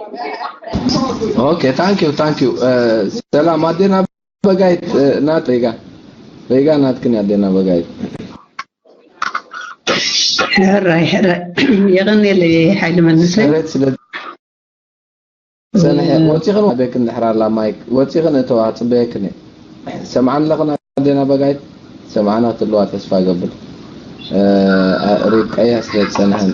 Okay, thank you, thank you. ሰላም ኣዴና በጋይት። ናት ሬጋ ሬጋ ናትክን ኣዴና በጋይት። ሕራይ ሕራይ። የቐኔለይ ሓይሊ መንሰይ። ሰረት ስለ ሰነሐ ወፂኽን ወደክን ድሕር ኣላ ማይክ ወፂኽን እተዋ ፅበየክን። ሰምዓን ኣለኽን ኣዴና በጋይት? ሰምዓና ክትልዋ ተስፋ ገብር። ሪቀያ ስለ ዝፀንሐን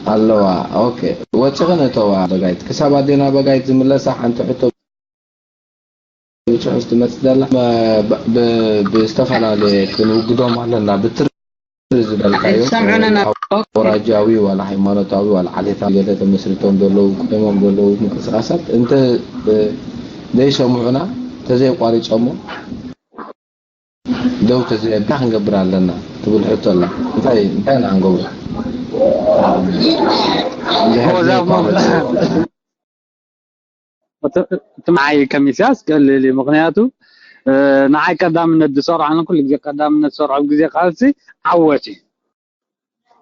ኣለዋ። ኦኬ፣ ወፂኽን እተዋ በጋይት። ክሳብ ኣዴና በጋይት ዝምለሳ ሓንቲ ሕቶ ብፅሑፍ ትመፅእ ዘላ። ብዝተፈላለየ ክንውግዶም ኣለና። ብትር ዝበልካዮ ኣውራጃዊ ዋላ ሃይማኖታዊ ዋላ ዓሌታዊ ገለ ተመስሪቶም ዘለዉ ክደሞም ዘለዉ ምንቅስቃሳት እንተ ዘይሰምዑና ተዘይቋሪፀሞ ደው ተዘየብና ክንገብር ኣለና ትብል ሕቶ ኣላ። እንታይ እንታይ ኢና ክንገብሮ? እቲ ንዓይ ከም ኢሳያስ ቀሊል እዩ። ምክንያቱ ንዓይ ቀዳምነት ዝሰርዖ ኣነ ኩሉ ግዜ ቀዳምነት ዝሰርዖ ኣብ ግዜ ቃልሲ ዓወት እዩ።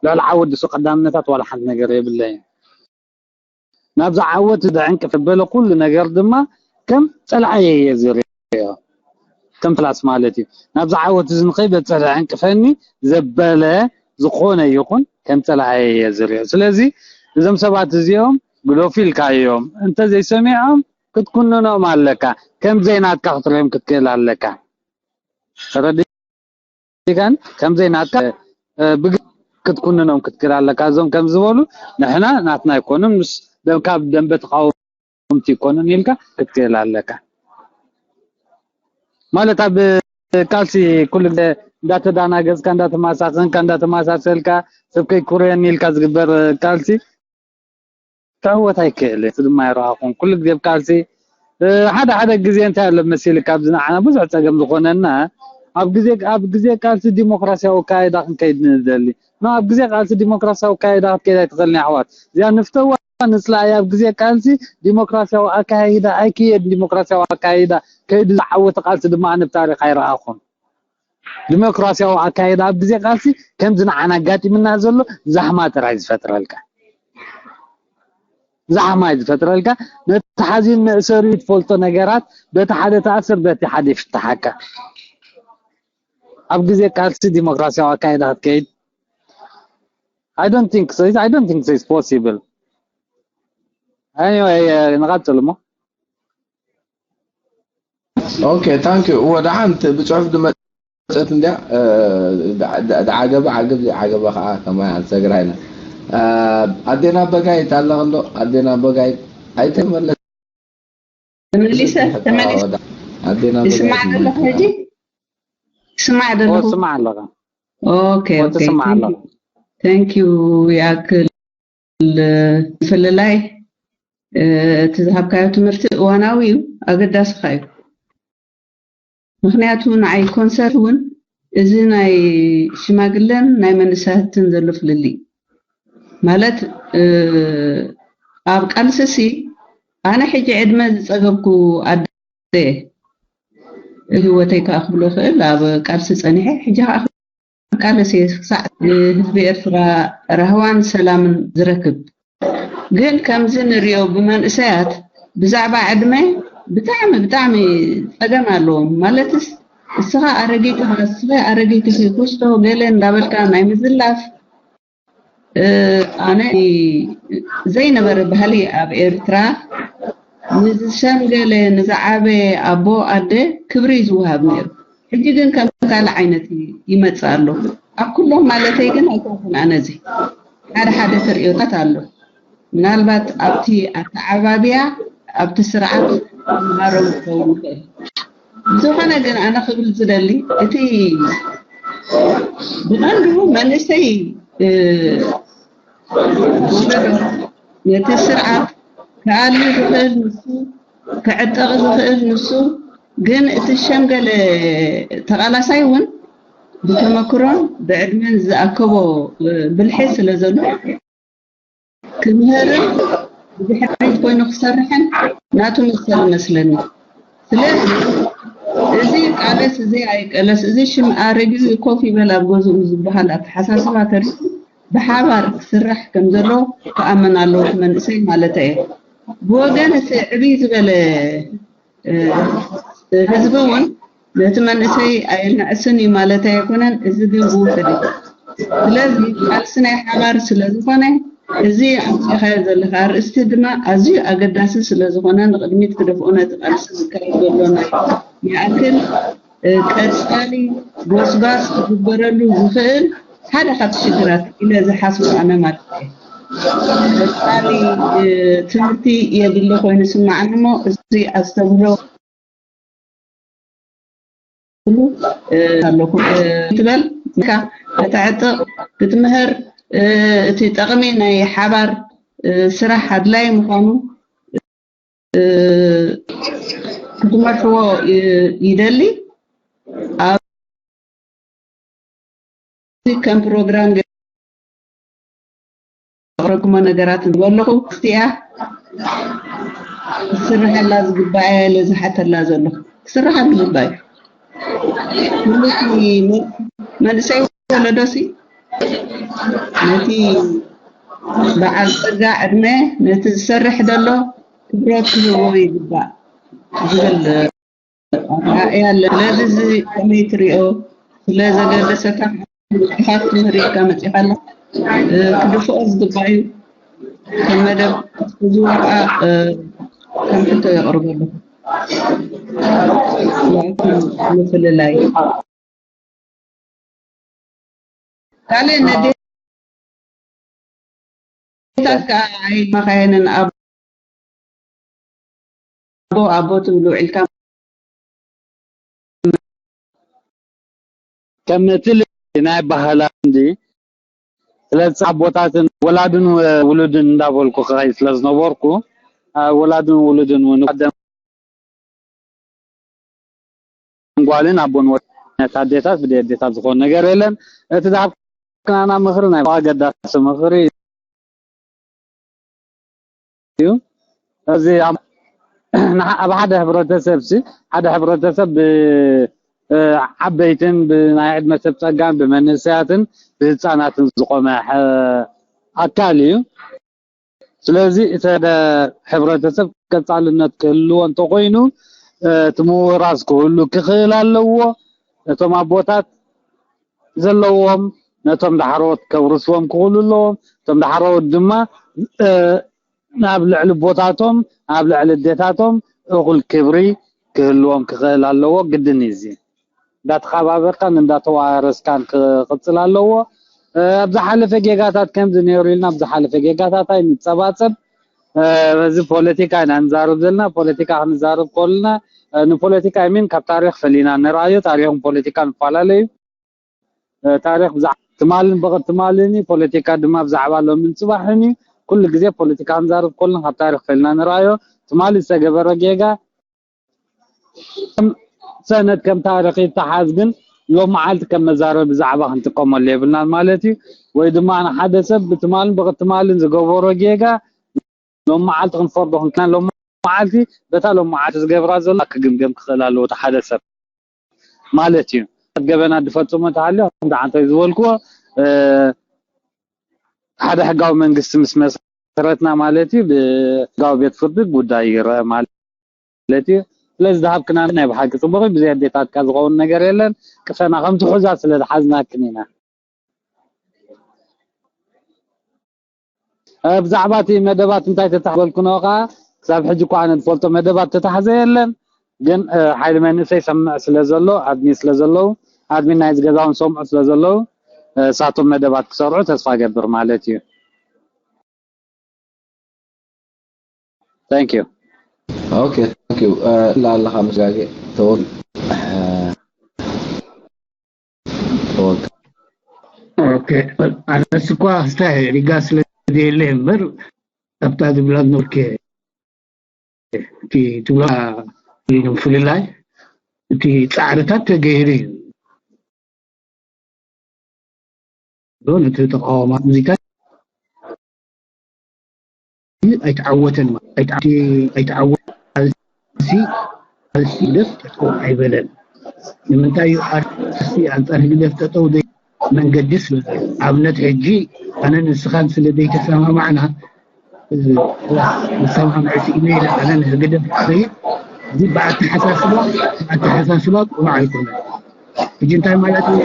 ልዕሊ ዓወት ድሱ ቀዳምነታት ዋላ ሓንቲ ነገር የብለይን። ናብዚ ዓወት ዘዕንቅፍ በለ ኩሉ ነገር ድማ ከም ጸላእየ እየ ዝሪኦ። ከም ፕላስ ማለት እዩ። ናብዚ ዓወት እዚ ንኸይበጽሕ ዘዕንቅፈኒ ዘበለ ዝኾነ ይኹን ከም ጸላእየ እየ ዝሪኦ። ስለዚ እዞም ሰባት እዚኦም ግደፉ ኢልካዮም እንተዘይሰሚዖም ክትኩንኖም ኣለካ። ከም ዘይናትካ ክትሪኦም ክትክእል ኣለካ። ተረዲእካን? ከም ዘይናትካ ብግ ክትኩንኖም ክትክእል ኣለካ። እዞም ከም ዝበሉ ንሕና ናትና ኣይኮኑን ምስ ካብ ደንበ ተቃወምቲ ኣይኮኑን ኢልካ ክትክእል ኣለካ። ማለት ኣብ ቃልሲ ኩሉ ግዜ እንዳተዳናገጽካ እንዳተማሳኸንካ እንዳተማሳሰልካ ሰብ ከይኩርየኒ ኢልካ ዝግበር ቃልሲ ክዕወት ኣይክእልን። እዚ ድማ ይረኣኹን ኩሉ ግዜ ኣብ ቃልሲ ሓደ ሓደ ግዜ እንታይ ኣሎ መሲልካ ኣብዚ ንዓና ብዙሕ ጸገም ዝኾነና ኣብ ግዜ ኣብ ግዜ ቃልሲ ዲሞክራሲያዊ ኣካይዳ ክንከይድ ንደሊ ኖ ኣብ ግዜ ቃልሲ ዲሞክራሲያዊ ኣካይዳ ክትከይድ ኣይትኽእልን ኣሕዋት እዚኣ ንፍተዋ ንጽላእያ ኣብ ግዜ ቃልሲ ዲሞክራሲያዊ ኣካይዳ ኣይክየድ ዲሞክራሲያዊ ኣካይዳ ከይዱ ዝዓወተ ቃልሲ ድማ ኣነ ብታሪኽ ኣይረኣኹን። ዲሞክራሲያዊ ኣካይዳ ኣብ ግዜ ቃልሲ ከምዚ ንዓና ኣጋጢምና ዘሎ ዛሕማ ጥራይ ዝፈጥረልካ ዛሕማ እዩ ዝፈጥረልካ። ነቲ ሓዚን መእሰሪኡ ትፈልጦ ነገራት በቲ ሓደ ተኣስር በቲ ሓደ ይፍትሓካ። ኣብ ግዜ ቃልሲ ዲሞክራሲያዊ ኣካይዳ ክትከይድ I don't think so. I don't think so. It's possible. Anyway, ንቐጽል እሞ Okay, thank you. እወ ደሓን ብፅሑፍ ዝመፀት እንዲያ። ዝዓገበ ዓገብ ዘይዓገበ ከዓ ከማይ ኣንሰግራ ኢና። ኣዴና በጋይት ኣለኽ እንዶ ኣዴና በጋይት ኣይተመለስ ተመሊሰ ተመሊሰ ኣዴና ይስማዕ ዘሎ ሕጂ ይስማዕ ዘሎ ስማዕ ኣለኻ ኦኬ ኦኬ thank you ያክል ምፍልላይ እቲ ዝሃብካዮ ትምህርቲ እዋናዊ እዩ ኣገዳሲ ኸ እዩ ምኽንያቱ ንዓይ ኮንሰር እውን እዚ ናይ ሽማግለን ናይ መንእሰያትን ዘሎ ፍልልይ ማለት ኣብ ቃልስሲ ኣነ ሕጂ ዕድመ ዝፀገብኩ ኣደ ህይወተይ ከዓ ክብሎ ክእል ኣብ ቃልሲ ፀኒሐ ሕጂ ከዓ ቃለስ እየ ክሳዕ ህዝቢ ኤርትራ ራህዋን ሰላምን ዝረክብ ግን ከምዚ ንሪኦ ብመንእሰያት ብዛዕባ ዕድመ ብጣዕሚ ብጣዕሚ ፀገም ኣለዎም ማለትስ እስኻ ኣረጊት ኢኻ እስኺ ኣረጊት ኢኺ ኩስቶ ገለ እንዳበልካ ናይ ምዝላፍ ኣነ ዘይነበረ ባህሊ ኣብ ኤርትራ ንዝሸምገለ ንዝዓበየ ኣቦ ኣደ ክብሪ እዩ ዝወሃብ ነይሩ ሕጂ ግን ከም ካልእ ዓይነት ይመፅእ ኣሎ ኣብ ኩሎም ማለተይ ግን ኣይኮንኩን ኣነ እዚ ሓደ ሓደ ተርእዮታት ኣሎ ምናልባት ኣብቲ ኣተዓባብያ ኣብቲ ስርዓት ንሃሮም ክኸውን ይኽእል ብዝኾነ ግን ኣነ ክብል ዝደሊ እቲ ብቐንዱ መንእሰይ ወለዶ ነቲ ስርዓት ክኣሊ ዝኽእል ንሱ ክዕጠቕ ዝኽእል ንሱ ግን እቲ ሸምገለ ተቓላሳይ እውን ብተመክሮን ብዕድመን ዝኣከቦ ብልሒ ስለ ዘሎ ክምህርን ብድሕሪት ኮይኑ ክሰርሕን ናቱ መሰል ይመስለኒ። ስለዚ እዚ ቃለስ እዚ ኣይቀለስ እዚ ሽም ኣረጊኡ ኮፍ ይበል ኣብ ገዝኡ ዝበሃል ኣተሓሳስባ ተሪፉ ብሓባር ክስራሕ ከም ዘለዎ ክኣምን ኣለዎ እቲ መንእሰይ ማለተይ እየ። ብወገን እቲ ዕብይ ዝበለ ህዝቢ እውን ነቲ መንእሰይ ኣየናእስን እዩ ማለት ኣይኮነን። እዚ ግን ብውሕድ እዩ። ስለዚ ቃልሲ ናይ ሓባር ስለ ዝኾነ፣ እዚ ኣምፂእኻዮ ዘለኻ ኣርእስቲ ድማ ኣዝዩ ኣገዳሲ ስለ ዝኾነ፣ ንቕድሚት ክደፍኦ ነቲ ቃልሲ ዝካየድ ዘሎ ናይ ይኣክል ቀፃሊ ጎስጓስ ክግበረሉ ዝኽእል ሓደ ካብቲ ሽግራት ኢለ ዝሓስቦ ኣነ ማለት እየ። ቀፃሊ ትምህርቲ የድሊ ኮይኑ ስማዓኒ እሞ እዚ ኣስተምህሮ ኣለኩም ትበል ካ ከተዕጥቕ ክትምህር እቲ ጠቕሚ ናይ ሓባር ስራሕ ኣድላይ ምዃኑ ክትመርሕዎ ይደሊ። ኣብዚ ከም ፕሮግራም ዘቕረብኩሞ ነገራት ንበለኹ ክስቲያ ክስርሐላ ዝግባእ ኢለ ዝሓተላ ዘለኹ ክስርሓ ዝግባእ እዩ። ኩሉ እቲ መንእሰይ ወለዶሲ ነቲ በዓል ጸጋ ዕድመ ነቲ ዝሰርሕ ዘሎ ክብረት ክህቦ ይግባእ ዝብል ኣርኣያ ኣለና። ስለዚ እዚ ከመይ ትሪኦ? ስለ ዘገደሰካ መጽሓፍ ትምህርካ መጺኻ ኣላ። ክድፍኦ ዝግባእ እዩ። ከም መደብ ክትሕዝዎ ከዓ ከም ሕቶ የቕርበሉ። ምፍልላይ ካልእ ነዴታት ከዓ ኣይመኻየንን ኣቦ ኣቦ ትብሉ ውዒልካ ከም እቲ ናይ ባህላ እንዲ ስለዚ ኣቦታትን ወላድን ውሉድን እንዳበልኩ ክኸይ ስለ ዝነበርኩ ወላድን ውሉድን እውን ጓልን ኣቦን ወነት ኣዴታት ብደይ ኣዴታት ዝኾን ነገር የለን። እቲ ዝሃብክናና ምኽሪ ናይ ኣገዳሲ ምኽሪ እዩ። እዚ ኣብ ሓደ ሕብረተሰብ ሲ ሓደ ሕብረተሰብ ብዓበይትን ብናይ ዕድመ ሰብ ጸጋን ብመንእሰያትን ብህፃናትን ዝቆመ ኣካል እዩ። ስለዚ እቲ ሕብረተሰብ ቀጻልነት ክህልዎ እንተኮይኑ እቲ ምውራስ ክህሉ ክኽእል ኣለዎ። እቶም ኣቦታት ዘለዎም ነቶም ዳሕረዎት ከውርስዎም ክኽእሉ ኣለዎም። እቶም ዳሕረዎት ድማ ኣብ ልዕሊ ኣቦታቶም ኣብ ልዕሊ ኣዴታቶም እኹል ክብሪ ክህልዎም ክኽእል ኣለዎ። ግድን እዩ እዚ። እንዳተኸባበርካን እንዳተዋረስካን ክቕፅል ኣለዎ። ኣብ ዝሓለፈ ጌጋታት ከምዚ ነይሩ ኢልና ኣብ ዝሓለፈ ጌጋታት ኣይንፀባፀብ። እዚ ፖለቲካ ኢና ንዛረብ ዘለና። ፖለቲካ ክንዛረብ ከለና ንፖለቲካ ሚን ካብ ታሪኽ ፈሊና ንርኣዮ። ታሪኽን ፖለቲካን ይፈላለዩ። ታሪኽ ትማልን ብቕድቲ ትማልን እዩ። ፖለቲካ ድማ ብዛዕባ ሎምን ፅባሕን እዩ። ኩሉ ግዜ ፖለቲካ ክንዛረብ ከለና ካብ ታሪኽ ፈሊና ንርኣዮ። ትማሊ ዝተገበረ ጌጋ ሰነድ ከም ታሪኽ ይተሓዝ፣ ግን ሎም መዓልቲ ከም መዛረቢ ብዛዕባ ክንጥቀመሉ የብልናን ማለት እዩ። ወይ ድማ ንሓደ ሰብ ብትማልን ብቕትማልን ዝገበሮ ጌጋ ሎም መዓልቲ ክንፈርዶ ክንክና ሎም መዓልቲ በታ ሎም መዓልቲ ዝገብራ ዘሎ ክግምገም ክኽእል ኣለዎ እቲ ሓደ ሰብ ማለት እዩ። ገበናት ዝፈፅሙ እንተሃልዮ ከምቲ ዓንተይ ዝበልክዎ ሓደ ሕጋዊ መንግስቲ ምስ መሰረትና ማለት እዩ ብሕጋዊ ቤት ፍርዲ ጉዳይ ይረአ ማለት ማለት እዩ። ስለዚ ዝሃብክና ናይ ብሓቂ ፅቡቅ እዩ። ብዘይ ኣዴታትካ ዝኸውን ነገር የለን። ቅሰና ከም ትሑዛት ስለ ዝሓዝናክን ኢና። ብዛዕባ እቲ መደባት እንታይ ተታሕዘ ዝበልክንኦ ከዓ ክሳብ ሕጂ እኳ ኣነ ዝፈልጦ መደባት ተታሕዘ የለን። ግን ሓይሊ መንእሰይ ሰምዕ ስለ ዘሎ ኣድሚን ስለ ዘለዉ ኣድሚን ናይ ዝገዛውን ሰምዑ ስለ ዘለዉ እሳቶም መደባት ክሰርዑ ተስፋ ገብር ማለት እዩ። Thank you. Okay, thank you. ላ ኣለኻ ምስጋጌ ተወል ተወል ኦኬ ኣነስ እኳ ክስታይ ሪጋ ስለ ዘየለ እምበር ኣብታ ዝብላ ኖርኬ እቲ ትብላ ምፍልላይ እቲ ፃዕርታት ተገይሩ እዩ ነቲ ተቃዋማ ሙዚቃ ኣይተዓወተን ኣይተዓወት ቃልሲ ቃልሲ ደስ ጠጠው ኣይበለን። ንምንታይ እዩ ቃልሲ ኣንፃር ህግደፍ ጠጠው ዘይ መንገዲ ስለ ኣብነት ሕጂ ኣነ ንስኻን ስለ ዘይተሰማማዕና ንሰማምዒ ስኢነ ኢለ ኣነ ንህግደፍ ክኸይድ እዚ ብኣተሓሳስባ ብኣተሓሳስባ ቅኑዕ ኣይኮነን። ሕጂ እንታይ ማለት እዩ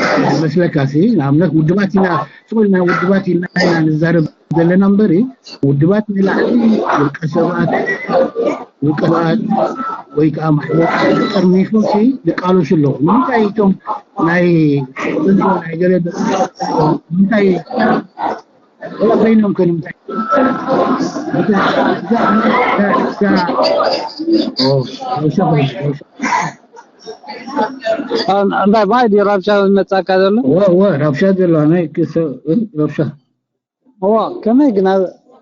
መስለካ ሲ ንኣብነት ውድባት ኢና ስቕ ኢልና ውድባት ኢልና ኢና ንዛረብ ዘለና እምበሪ ውድባት ንላዕሊ ውልቀ ሰባት ውልቀ ሰባት ወይ ከዓ ማሕበር ጠርኒፎም ሲ ይቃለሱ ኣለዉ ንምንታይ እቶም ናይ ናይ ገለ እንታይ በይኖም ከ ንምንታይ እንታይ ባይ ድዩ ረብሻ ዝመፃካ ዘሎ ረብሻ ዘሎ ናይ ረብሻ እዋ ከመይ ግን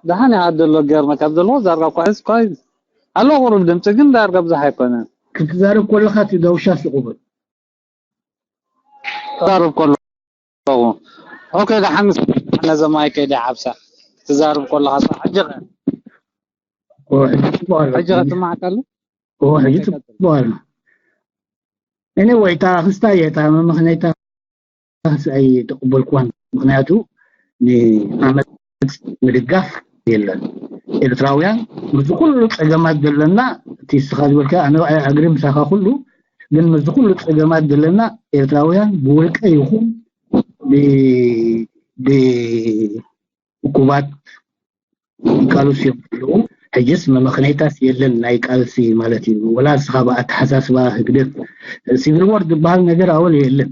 ደሓን ይሃ ዘሎ ገርመ ካብ ዘለዎ ዛርጋ ኳ ኳ ኣሎ ቁሩብ ድምፂ ግን ዳርጋ ብዙሕ ኣይኮነን ክትዛረብ ከለካ እቲ ደውሻ ስቁብል ተዛርብ ከለኹ ኦኬ ደሓን ነዘ ማይ ከይደ ሓብሳ ክትዛርብ ከለካ ሕጂ ሕጂ ትማዓካ ኣሎ ሕጂ ትበሃል እኔ ወይ እታ ክስታይ እየ እታ መመክነይታ ኣይተቐበልኩዋን ምክንያቱ ንዓመት ምድጋፍ የለን ኤርትራውያን ምስዚ ኩሉ ፀገማት ዘለና እቲ ስኻ ዝበልካ ኣነ ኣግሪ ምሳኻ ኩሉ ግን ምስዚ ኩሉ ፀገማት ዘለና ኤርትራውያን ብውልቀ ይኹን ብእኩባት ይቃለሱ እዮም ዘለዉ ሕጅስ መመክነይታስ የለን ናይ ቃልሲ ማለት እዩ ወላ ንስኻ ብኣተሓሳስባ ህግደፍ ሲቪል ወር ዝበሃል ነገር ኣወል የለን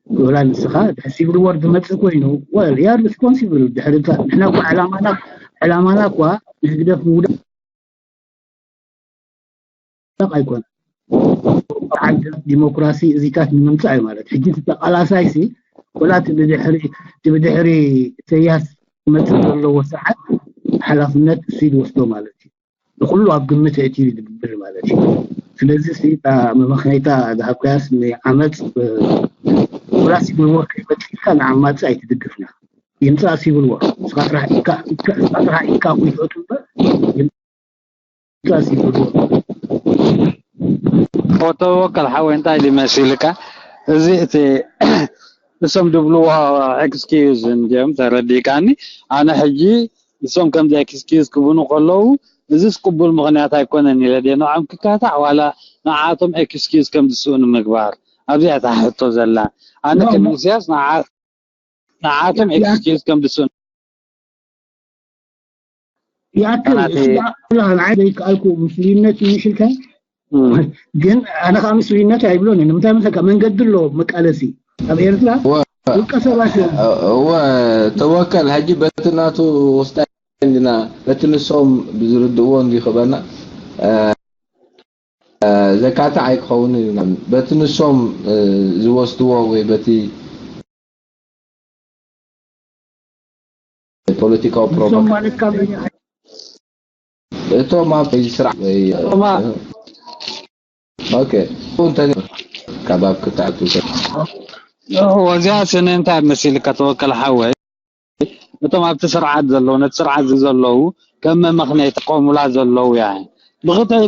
ወላ ንስኻ ድሕሪ ሲቪል ወር ዝመፅእ ኮይኑ well you are responsible ድሕሪ ንሕና እኳ ዕላማና ዕላማና እኳ ንህግደፍ ምውዳቕ ኣይኮነ ዓንተ ዲሞክራሲ እዚታት ንምምፃእ እዩ ማለት ሕጂ ተቃላሳይ ሲ ወላ ብድሕሪ ብድሕሪ ኢሰያስ መፅእ ዘለዎ ሰዓት ሓላፍነት እሱ ይወስዶ ማለት እዩ ንኩሉ ኣብ ግምት የእትዩ ዝግብር ማለት እዩ ስለዚ መመክነይታ ዝሃብካያስ ንዓመፅ ወላ ሲቪል ወር ከይመፅእካ ንዓማፂ ኣይትድግፍና ይምፃእ ሲቪል ወር ንስኻ ጥራሕ ኢካ ኢካ ኢካ ኢካ ይፈቱ እምበር ይምፃእ ሲቪል ወር ተወከል ሓወይ እንታይ ድዩ መሲልካ እዚ እቲ እሶም ድብልዎ excuse እንዲዮም ተረዲእካኒ ኣነ ሕጂ እሶም ከምዚ excuse ክብኑ ከለዉ እዚስ ቅቡል ምኽንያት ኣይኮነን ኢለ ድየ ንዖም ክካታዕ ዋላ ንዓቶም excuse ከም ዝስእኑ ምግባር ኣብዚኣ እታ ሕቶ ዘላ ኣነ ከም ኢሳያስ ንዓቶም excuse ከም ዝስእኑ ይኣክል ንዓይ ዘይከኣልኩ ምስሉይነት ይምሽልካ ግን ኣነ ከዓ ምስሉይነት ኣይብሎን ንምንታይ መስለካ መንገዲ ኣሎ መቃለሲ ኣብ ኤርትራ ውልቀ ሰባት እዮም እወ ተወከል ሕጂ በቲ ናቱ ወስዳ እንዲና በቲ ንሶም ብዝርድእዎ እንዲ ክበና ዘካትዕ ኣይክኸውን በቲ ንሶም ዝወስድዎ ወይ በቲ ፖለቲካዊ ፕሮግራም እቶም ኣብ ስራሕ ኦኬ እንተ ካብ ኣብ ክትኣቱ ወዚያ ስነ እንታይ መሲልካ ተወከል ሓወይ እቶም ኣብቲ ስርዓት ዘለዉ ነቲ ስርዓት ዘለዉ ከም መመኽነይ ተቆሙላ ዘለዉ ያ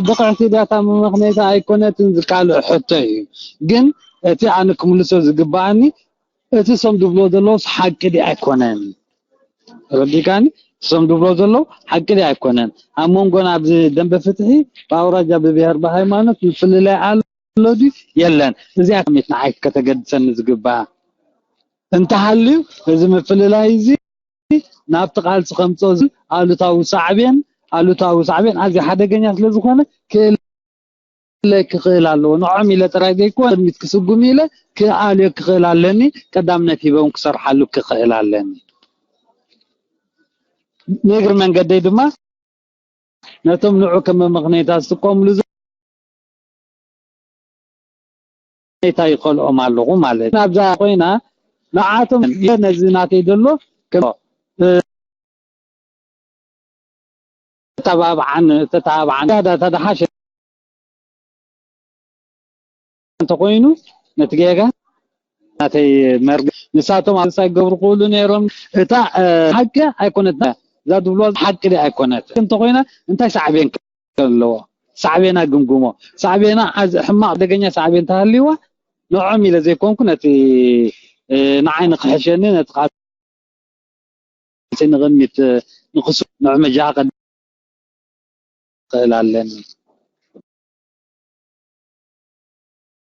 ብቕዕቲ ድያታ መመኽነይታ ኣይኮነትን ዝካልእ ሕቶ እዩ ግን እቲ ኣነ ክምልሶ ዝግባኣኒ እቲ ሰም ድብሎ ዘለውስ ሓቂ ዲ ኣይኮነን ረዲካኒ ሰም ድብሎ ዘለዉ ሓቂ ዲ ኣይኮነን ኣብ መንጎና ኣብዚ ደንበ ፍትሒ ብኣውራጃ ብብሄር ብሃይማኖት ምፍልላይ ኣሎ ዲ የለን እዚኣ ከሚት ንዓይ ከተገድሰኒ ዝግባኣ እንተሃልዩ እዚ ምፍልላይ እዚ ናብቲ ቃልሲ ከምፅኦ ኣሉታዊ ሳዕቤን ኣሉታዊ ሳዕቤን ኣዝዩ ሓደገኛ ስለ ዝኾነ ክእለ ክኽእል ኣለዎ ንዖም ኢለ ጥራይ ዘይኮነ ቅድሚት ክስጉም ኢለ ክኣልዮ ክኽእል ኣለኒ ቀዳምነት ሂበውን ክሰርሓሉ ክኽእል ኣለኒ ንእግሪ መንገደይ ድማ ነቶም ንዑ ከም መመኽነይታ ዝጥቀምሉ ኔታ ይኸልኦም ኣለኹ ማለት ናብዛ ኮይና ንዓቶም ነዚ ናተይ ዘሎ ተባብዓን ተተባብዓን ያዳ ተደሓሸ እንተኮይኑ ነቲ ጌጋ ናተይ መርገ ንሳቶም ኣብ ሳይ ገብሩ ክእሉ ነይሮም እታ ሓቂ ኣይኮነት እዛ ድብሎ ሓቂ ደ ኣይኮነት እንተኮይና እንታይ ሳዕቤን ኣለዎ ሳዕቤና ግምግሞ ሳዕቤና ሕማቕ ደገኛ ሳዕቤን ተሃልይዋ ንዖም ኢለ ዘይኮንኩ ነቲ ንዓይ ንክሕሸኒ ነቲ ቃልሲ ንቕድሚት ንክሱ ንዕመጃ ክእል ኣለኒ።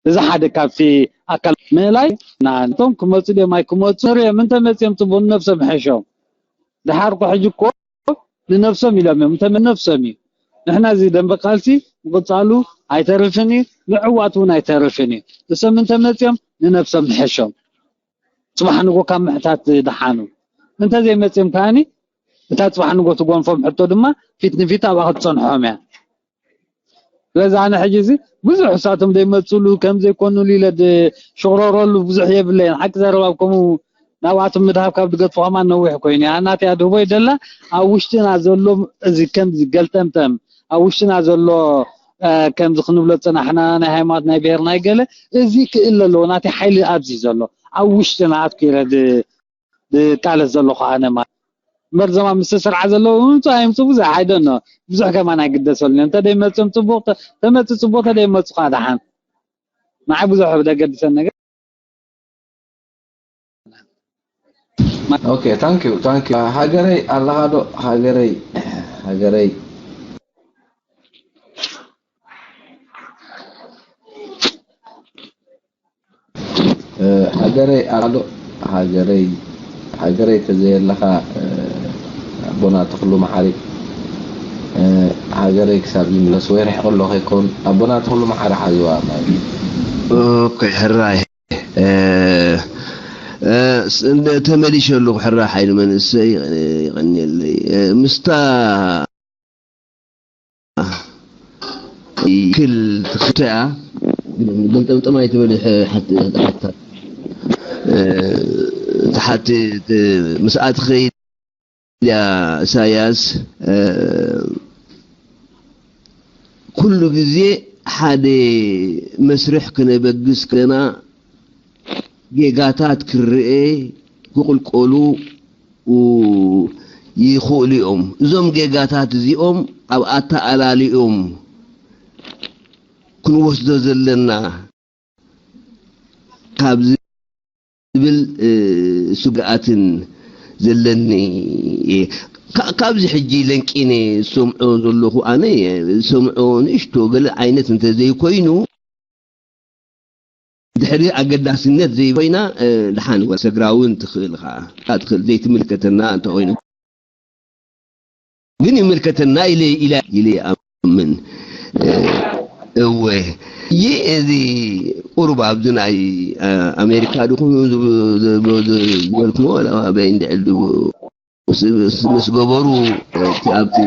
እዚ ሓደ ካብቲ ኣካል ምእላይ ናቶም ክመፁ ድዮም ኣይክመፁ ንሪኦም። እንተመፅኦም ፅቡቅ ንነብሶም ይሕሾም። ድሓር እኮ ሕጂ እኮ ንነብሶም ኢሎም እዮም። እንተ ንነብሶም እዩ። ንሕና እዚ ደንበ ቃልሲ ምቕፃሉ ኣይተርፍን እዩ፣ ምዕዋት እውን ኣይተርፍን እዩ። እሶም እንተመፅኦም ንነብሶም ይሕሾም። ፅባሕ ንጎ ካብ ምሕታት ድሓኑ። እንተዘይመፅኦም ከዓኒ እታ ፅባሕ ንጎ ትጎንፎም ሕቶ ድማ ፊት ንፊት ኣብኣ ክትፀንሖም እያ። ስለዚ ኣነ ሕጂ እዚ ብዙሕ እሳቶም ዘይመፅሉ ከም ዘይኮኑሉ ኢለ ሽቕረረሉ ብዙሕ የብለይን። ሓቂ ዘረባ ኣብ ከምኡ ናብኣቶም ምድሃብ ካብ ድገድፎ ከማን ነዊሕ ኮይኑ እዩ። ኣናተይ ኣድህቦ ይደላ ኣብ ውሽጥና ዘሎ እዚ ከምዚ ገልጠምጠም ኣብ ውሽጥና ዘሎ ከምዚ ክንብሎ ዝፀናሕና ናይ ሃይማኖት ናይ ብሄር ናይ ገለ እዚ ክእል ኣለዎ ናተይ ሓይሊ ኣብዚ ዘሎ ኣብ ውሽጥና ኣትኩረ ዝቃለስ ዘለኹ ኣነ ማለት እምበር እዞም ኣብ ምስትስርዓ ዘለዉ ምምፅኡ ኣይምፅኡ ብዙሕ ኣይደኖ ብዙሕ ከማን ኣይግደሰሉን እዮም። እንተደይመፅኦም ፅቡቕ ተመፅእ ፅቡቕ ተደይመፁ ከዓ ደሓን ንዓይ ብዙሕ ዘገድሰን ነገር Okay, thank you, thank you. ሃገረይ ኣለኻ ዶ? ሃገረይ ሃገረይ ሃገረይ ኣዶ ሃገረይ ሃገረይ ተዘየለኻ ኣቦና ተኽሉ መዓሪ ሃገረይ ክሳብ ዝምለስ ወይ ርሕቕ ኣሎ ከይኮን ኣቦና ተኽሉ መዓሪ ሓዝዋ ማለት እዩ። ኦኬ ሕራይ ተመሊሸ ኣለኹ ሕራይ ሓይሊ መንእሰይ ይቐንየለይ ምስታ ክል ትኽተያ ገልጠምጠም ኣይትበል ሓታ ትሓትት ምስኣ ትኸይድ እያ እሳያስ ኩሉ ግዜ ሓደ መስርሕ ክነበግስ ከለና ጌጋታት ክረኤ ክቕልቀሉ ይኽእሉ እዮም። እዞም ጌጋታት እዚኦም ኣብ ኣተኣላልኦም ክንወስዶ ዘለና ካብ ዝብል ስግኣትን ዘለኒ እየ። ካብዚ ሕጂ ለንቂነ ዝሰምዖ ዘለኹ ኣነ ዝሰምዖ ንእሽቶ ገለ ዓይነት እንተዘይኮይኑ ድሕሪ ኣገዳስነት ዘይኮይና ድሓን ወሰግራውን ትኽእል ኸዓ ትኽእል ዘይትምልከተና እንተኾይኑ ግን ይምልከተና ኢለ ኢለ ኢለ ይኣምን እወ ይህ እዚ ቁሩብ ኣብዚ ናይ ኣሜሪካ ድኹም ዝበልክዎ በይ እንድዕል ምስ ገበሩ ኣብቲ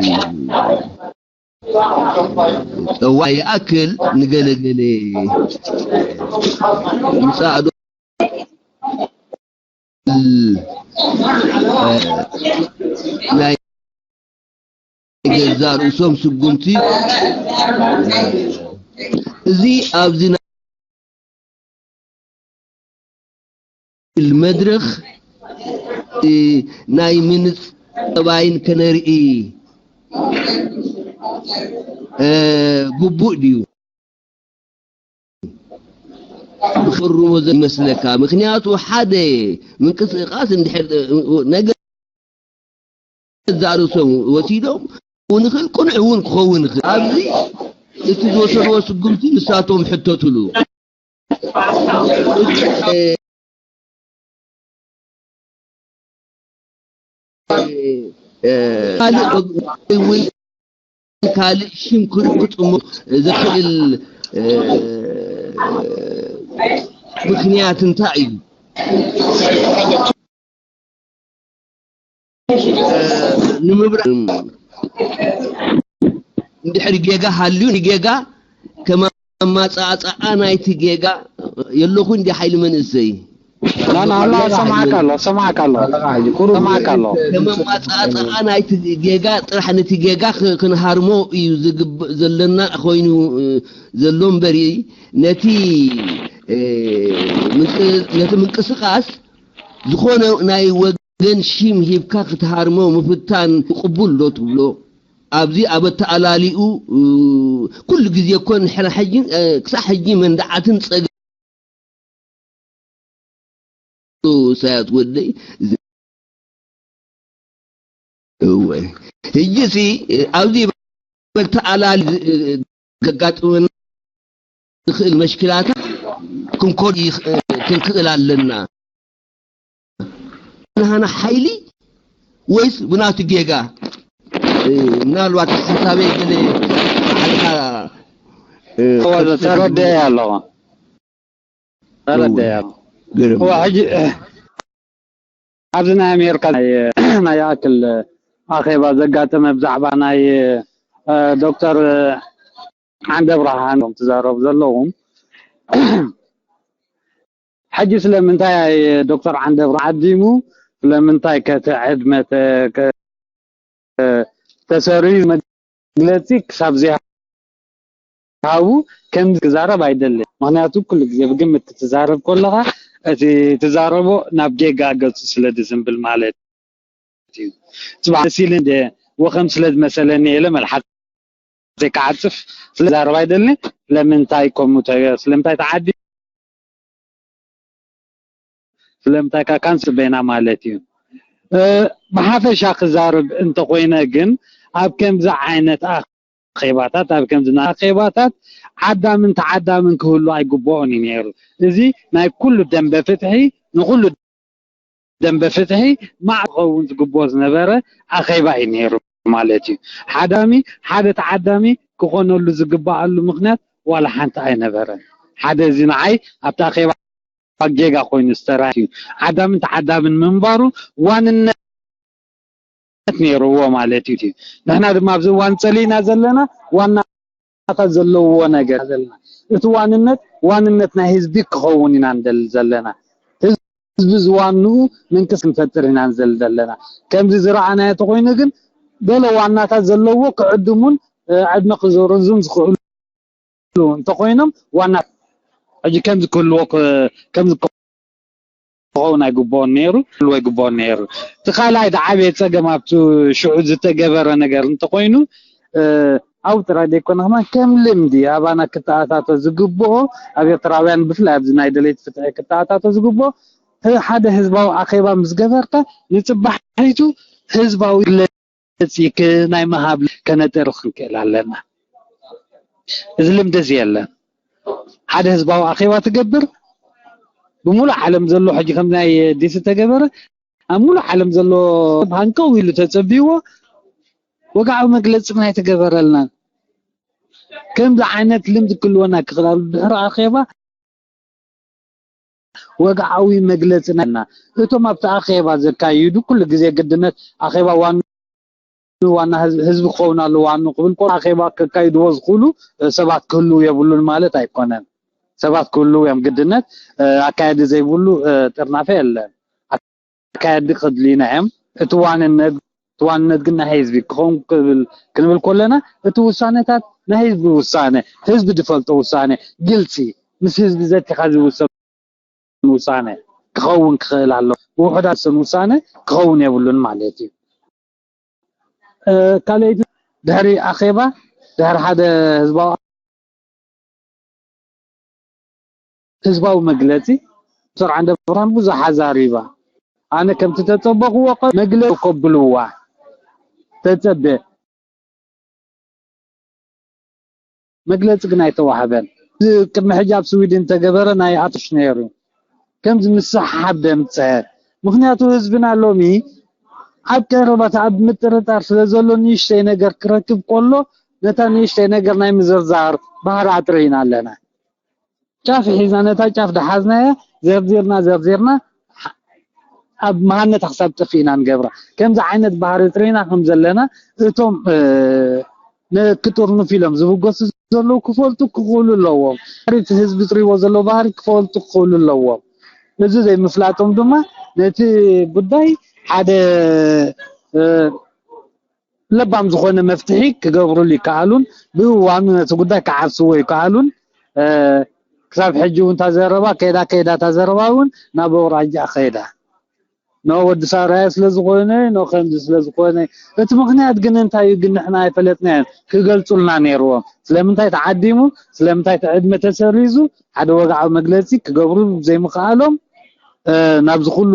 ጸዋዕ ይኣክል ንገለገለ ምጻእ ዶ ናይ ገዛ ርእሶም ስጉምቲ እዚ ኣብዚ መድረኽ ናይ ምንጽ ጠባይን ከነርኢ ግቡእ ድዩ? ብክርሞ ይመስለካ ምክንያቱ ሓደ ምንቅስቃስ እንድሕር ነገር ዛርእሶም ወሲዶም ንኽእል ቅኑዕ እውን ክኸውን ይኽእል ኣብዚ እቲ ዝወሰድዎ ስጉምቲ ንሳቶም ሕተትሉ ካልእ እውን ካልእ ሽም ክጥሙ ዘኽእል ምኽንያት እንታይ እዩ? ንምብራር እንድሕር ጌጋ ሃልዩ ንጌጋ ከም ኣማፃፅኣ ናይቲ ጌጋ የለኹ እንዲ ሓይሊ መንእሰይ لا لا لا سمعك الله سمعك الله سمعك الله ከም ኣማፃፅኣ ናይቲ ጌጋ ጥራሕ ነቲ ጌጋ ክንሃርሞ እዩ ዝግብእ ዘለና ኮይኑ ዘሎ እምበሪ ነቲ ነቲ ምንቅስቃስ ዝኾነ ናይ ወገን ሽም ሂብካ ክትሃርሞ ምፍታን ቅቡል ዶ ትብሎ? ኣብዚ ኣብ ኣተኣላሊኡ ኩሉ ግዜ እኮ ንሕና ሕጂ ክሳዕ ሕጂ መንድዓትን ፀገ ሳያት ወደይ እወ ሕጂ ሲ ኣብዚ መበል ተኣላሊ ዘጋጥመና ዝኽእል መሽክላታት ክንኮድ ክንክእል ኣለና። ናህና ሓይሊ ወይስ ብናቱ ጌጋ? ምናልባት ሓሳበይ ገለ ሓልካ ተረደየ ኣለኹ። ተረደየ ኣለኹ። ሕጂ ኣብዚ ናይ ኣሜሪካ ናይ ይኣክል ኣኼባ ዘጋጠመ ብዛዕባ ናይ ዶክተር ዓንደ ብርሃን እዮም ትዛረቡ ዘለኹም። ሕጂ ስለምንታይ ዶክተር ዓንደ ብርሃን ዓዲሙ፣ ስለምንታይ ከቲ ዕድመ ተሰሪዩ መግለፂ ክሳብ ዘይሃቡ ከምዚ ክዛረብ ኣይደልን። ምክንያቱ ኩሉ ግዜ ብግምት ክትዛረብ ከለካ እቲ ትዛረቦ ናብ ጌጋ ገፁ ስለ ዝዝንብል ማለት እዩ። ፅባሕ መሲል እንደ ወኸም ስለ ዝመሰለኒ ኢለ መልሓሰይ ክዓፅፍ ስለ ዛረብ ኣይደልን። ስለምንታይ ከምኡ ተ- ስለምንታይ ተዓዲ ስለምንታይ ካካን ስበና ማለት እዩ። ብሓፈሻ ክዛርብ እንተኮይነ ግን ኣብ ከምዚ ዓይነት ኣኼባታት ኣብ ከምዚ ናይ ኣኼባታት ዓዳምን ተዓዳምን ክህሉ ኣይግብኦን እዩ ነይሩ። እዚ ናይ ኩሉ ደንበ ፍትሒ ንኩሉ ደንበ ፍትሒ ማዕረ ክኸውን ዝግብኦ ዝነበረ ኣኼባ እዩ ነይሩ ማለት እዩ። ሓዳሚ ሓደ ተዓዳሚ ክኾነሉ ዝግባኣሉ ምክንያት ዋላ ሓንቲ ኣይነበረን። ሓደ እዚ ንዓይ ኣብቲ ኣኼባ ጌጋ ኮይኑ ዝተራእዩ ዓዳምን ተዓዳምን ምንባሩ ዋንነት ነይርዎ ማለት እዩ። ንሕና ድማ ኣብዚ እዋን ጸሊእና ዘለና ዋናታት ዘለውዎ ነገር ዘለና እቲ ዋንነት ዋንነት ናይ ህዝቢ ክኸውን ኢና ንደሊ ዘለና። ህዝቢ ዝዋንኡ መንግስቲ ክንፈጥር ኢና ንዘሊ ዘለና። ከምዚ ዝረኣናዮ ተኮይኑ ግን ገለ ዋናታት ዘለዎ ክዕድሙን ዕድመ ክዘርዙን ዝኽእሉ እንተኾይኖም ዋና ሕጂ ከምዚ ክህልዎ ከምዚ ክኸውን ኣይግብኦን ነይሩ ክህልዎ ኣይግብኦን ነይሩ። እቲ ካልኣይ ዝዓበየ ፀገም ኣብቲ ሽዑ ዝተገበረ ነገር እንተኾይኑ ኣብኡ ጥራይ ዘይኮነ ከማን ከም ልምዲ ኣባና ክተኣታቶ ዝግብኦ ኣብ ኤርትራውያን ብፍላይ ኣብዚ ናይ ደለይቲ ፍትሒ ክተኣታቶ ዝግብኦ ሓደ ህዝባዊ ኣኼባ ምስ ገበርካ ንፅባሒቱ ህዝባዊ መግለፂ ናይ ምሃብ ከነጥሪ ክንክእል ኣለና። እዚ ልምዲ እዚ የለን። ሓደ ህዝባዊ ኣኼባ ትገብር ብሙሉእ ዓለም ዘሎ ሕጂ ከም ናይ ዲሲ ተገበረ ኣብ ሙሉእ ዓለም ዘሎ ሰብ ሃንቀው ኢሉ ተፀቢዎ ወግዓዊ መግለፂ ናይ ተገበረልና ከምዚ ዓይነት ልምዲ ክህልወና ክኽእል ኣብ ድሕሪ ኣኼባ ወግዓዊ መግለፂ ናና እቶም ኣብቲ ኣኼባ ዘካይዱ ኩሉ ግዜ ግድነት ኣኼባ ዋኑ ዋና ህዝቢ ክኸውን ኣለዎ ዋኑ ክብል ኮ ኣኼባ ከካይድዎ ዝኽእሉ ሰባት ክህልው የብሉን ማለት ኣይኮነን። ሰባት ክህልው እዮም ግድነት ኣካየዲ ዘይብሉ ጥርናፈ የለን። ኣካየዲ ከድልዩና እዮም። እቲ ዋንነት እቲ ዋንነት ግን ናይ ህዝቢ ክኸውን ክብል ክንብል ከለና እቲ ውሳነታት ናይ ህዝቢ ውሳነ ህዝቢ ዝፈልጦ ውሳነ ግልፂ ምስ ህዝቢ ዘቲኻ ዝውሰን ውሳነ ክኸውን ክኽእል ኣሎ። ብውሑዳት ዝውሰን ውሳነ ክኸውን የብሉን ማለት እዩ። ካልኣይቲ ድሕሪ ኣኼባ ድሕሪ ሓደ ህዝባዊ ህዝባዊ መግለፂ ዶክተር ዓንደብርሃን ብዙሕ ኣዛሪባ። ኣነ ከምቲ ተፀበኽዎ መግለፂ ከብልዋ ተፀበ። መግለፂ ግን ኣይተዋህበን። ቅድሚ ሕጂ ኣብ ስዊድን ተገበረ ናይ ኣቶሽ ነይሩ ከምዚ ምስሓብ ደምፀ። ምክንያቱ ህዝብና ሎሚ ኣብ ቀረባት ኣብ ምጥርጣር ስለ ዘሎ ንእሽተይ ነገር ክረክብ ከሎ ነታ ንእሽተይ ነገር ናይ ምዝርዛር ባህሪ ኣጥርይና ኣለና። ጫፍ ሒዝና ነታ ጫፍ ደሓዝናያ ዘርዚርና ዘርዚርና ኣብ መሃነታ ክሳብ ጥፍ ኢና ንገብራ። ከምዚ ዓይነት ባህሪ ጥሪና ከም ዘለና እቶም ክጥርንፍ ኢሎም ዝብገሱ ዘለዉ ክፈልጡ ክኽእሉ ኣለዎም። ባህሪ ህዝቢ ጥሪዎ ዘሎ ባህሪ ክፈልጡ ክኽእሉ ኣለዎም። እዚ ዘይምፍላጦም ድማ ነቲ ጉዳይ ሓደ ለባም ዝኾነ መፍትሒ ክገብሩሉ ይከኣሉን ብእዋኑ ነቲ ጉዳይ ክዓርስዎ ይከኣሉን። ክሳብ ሕጂ እውን እታ ዘረባ ከይዳ ከይዳ እታ ዘረባ እውን ናብ ኣውራጃ ከይዳ ኖ ወዲ ሳራያ ስለ ዝኾነ ኖ ከምዚ ስለ ዝኾነ እቲ ምክንያት ግን እንታይ እዩ ግን ንሕና ኣይፈለጥናዮን ክገልፁልና ነይርዎም። ስለምንታይ ተዓዲሙ ስለምንታይ እቲ ዕድመ ተሰሪዙ ሓደ ወግዓዊ መግለፂ ክገብሩ ዘይምኽኣሎም ናብዚ ኩሉ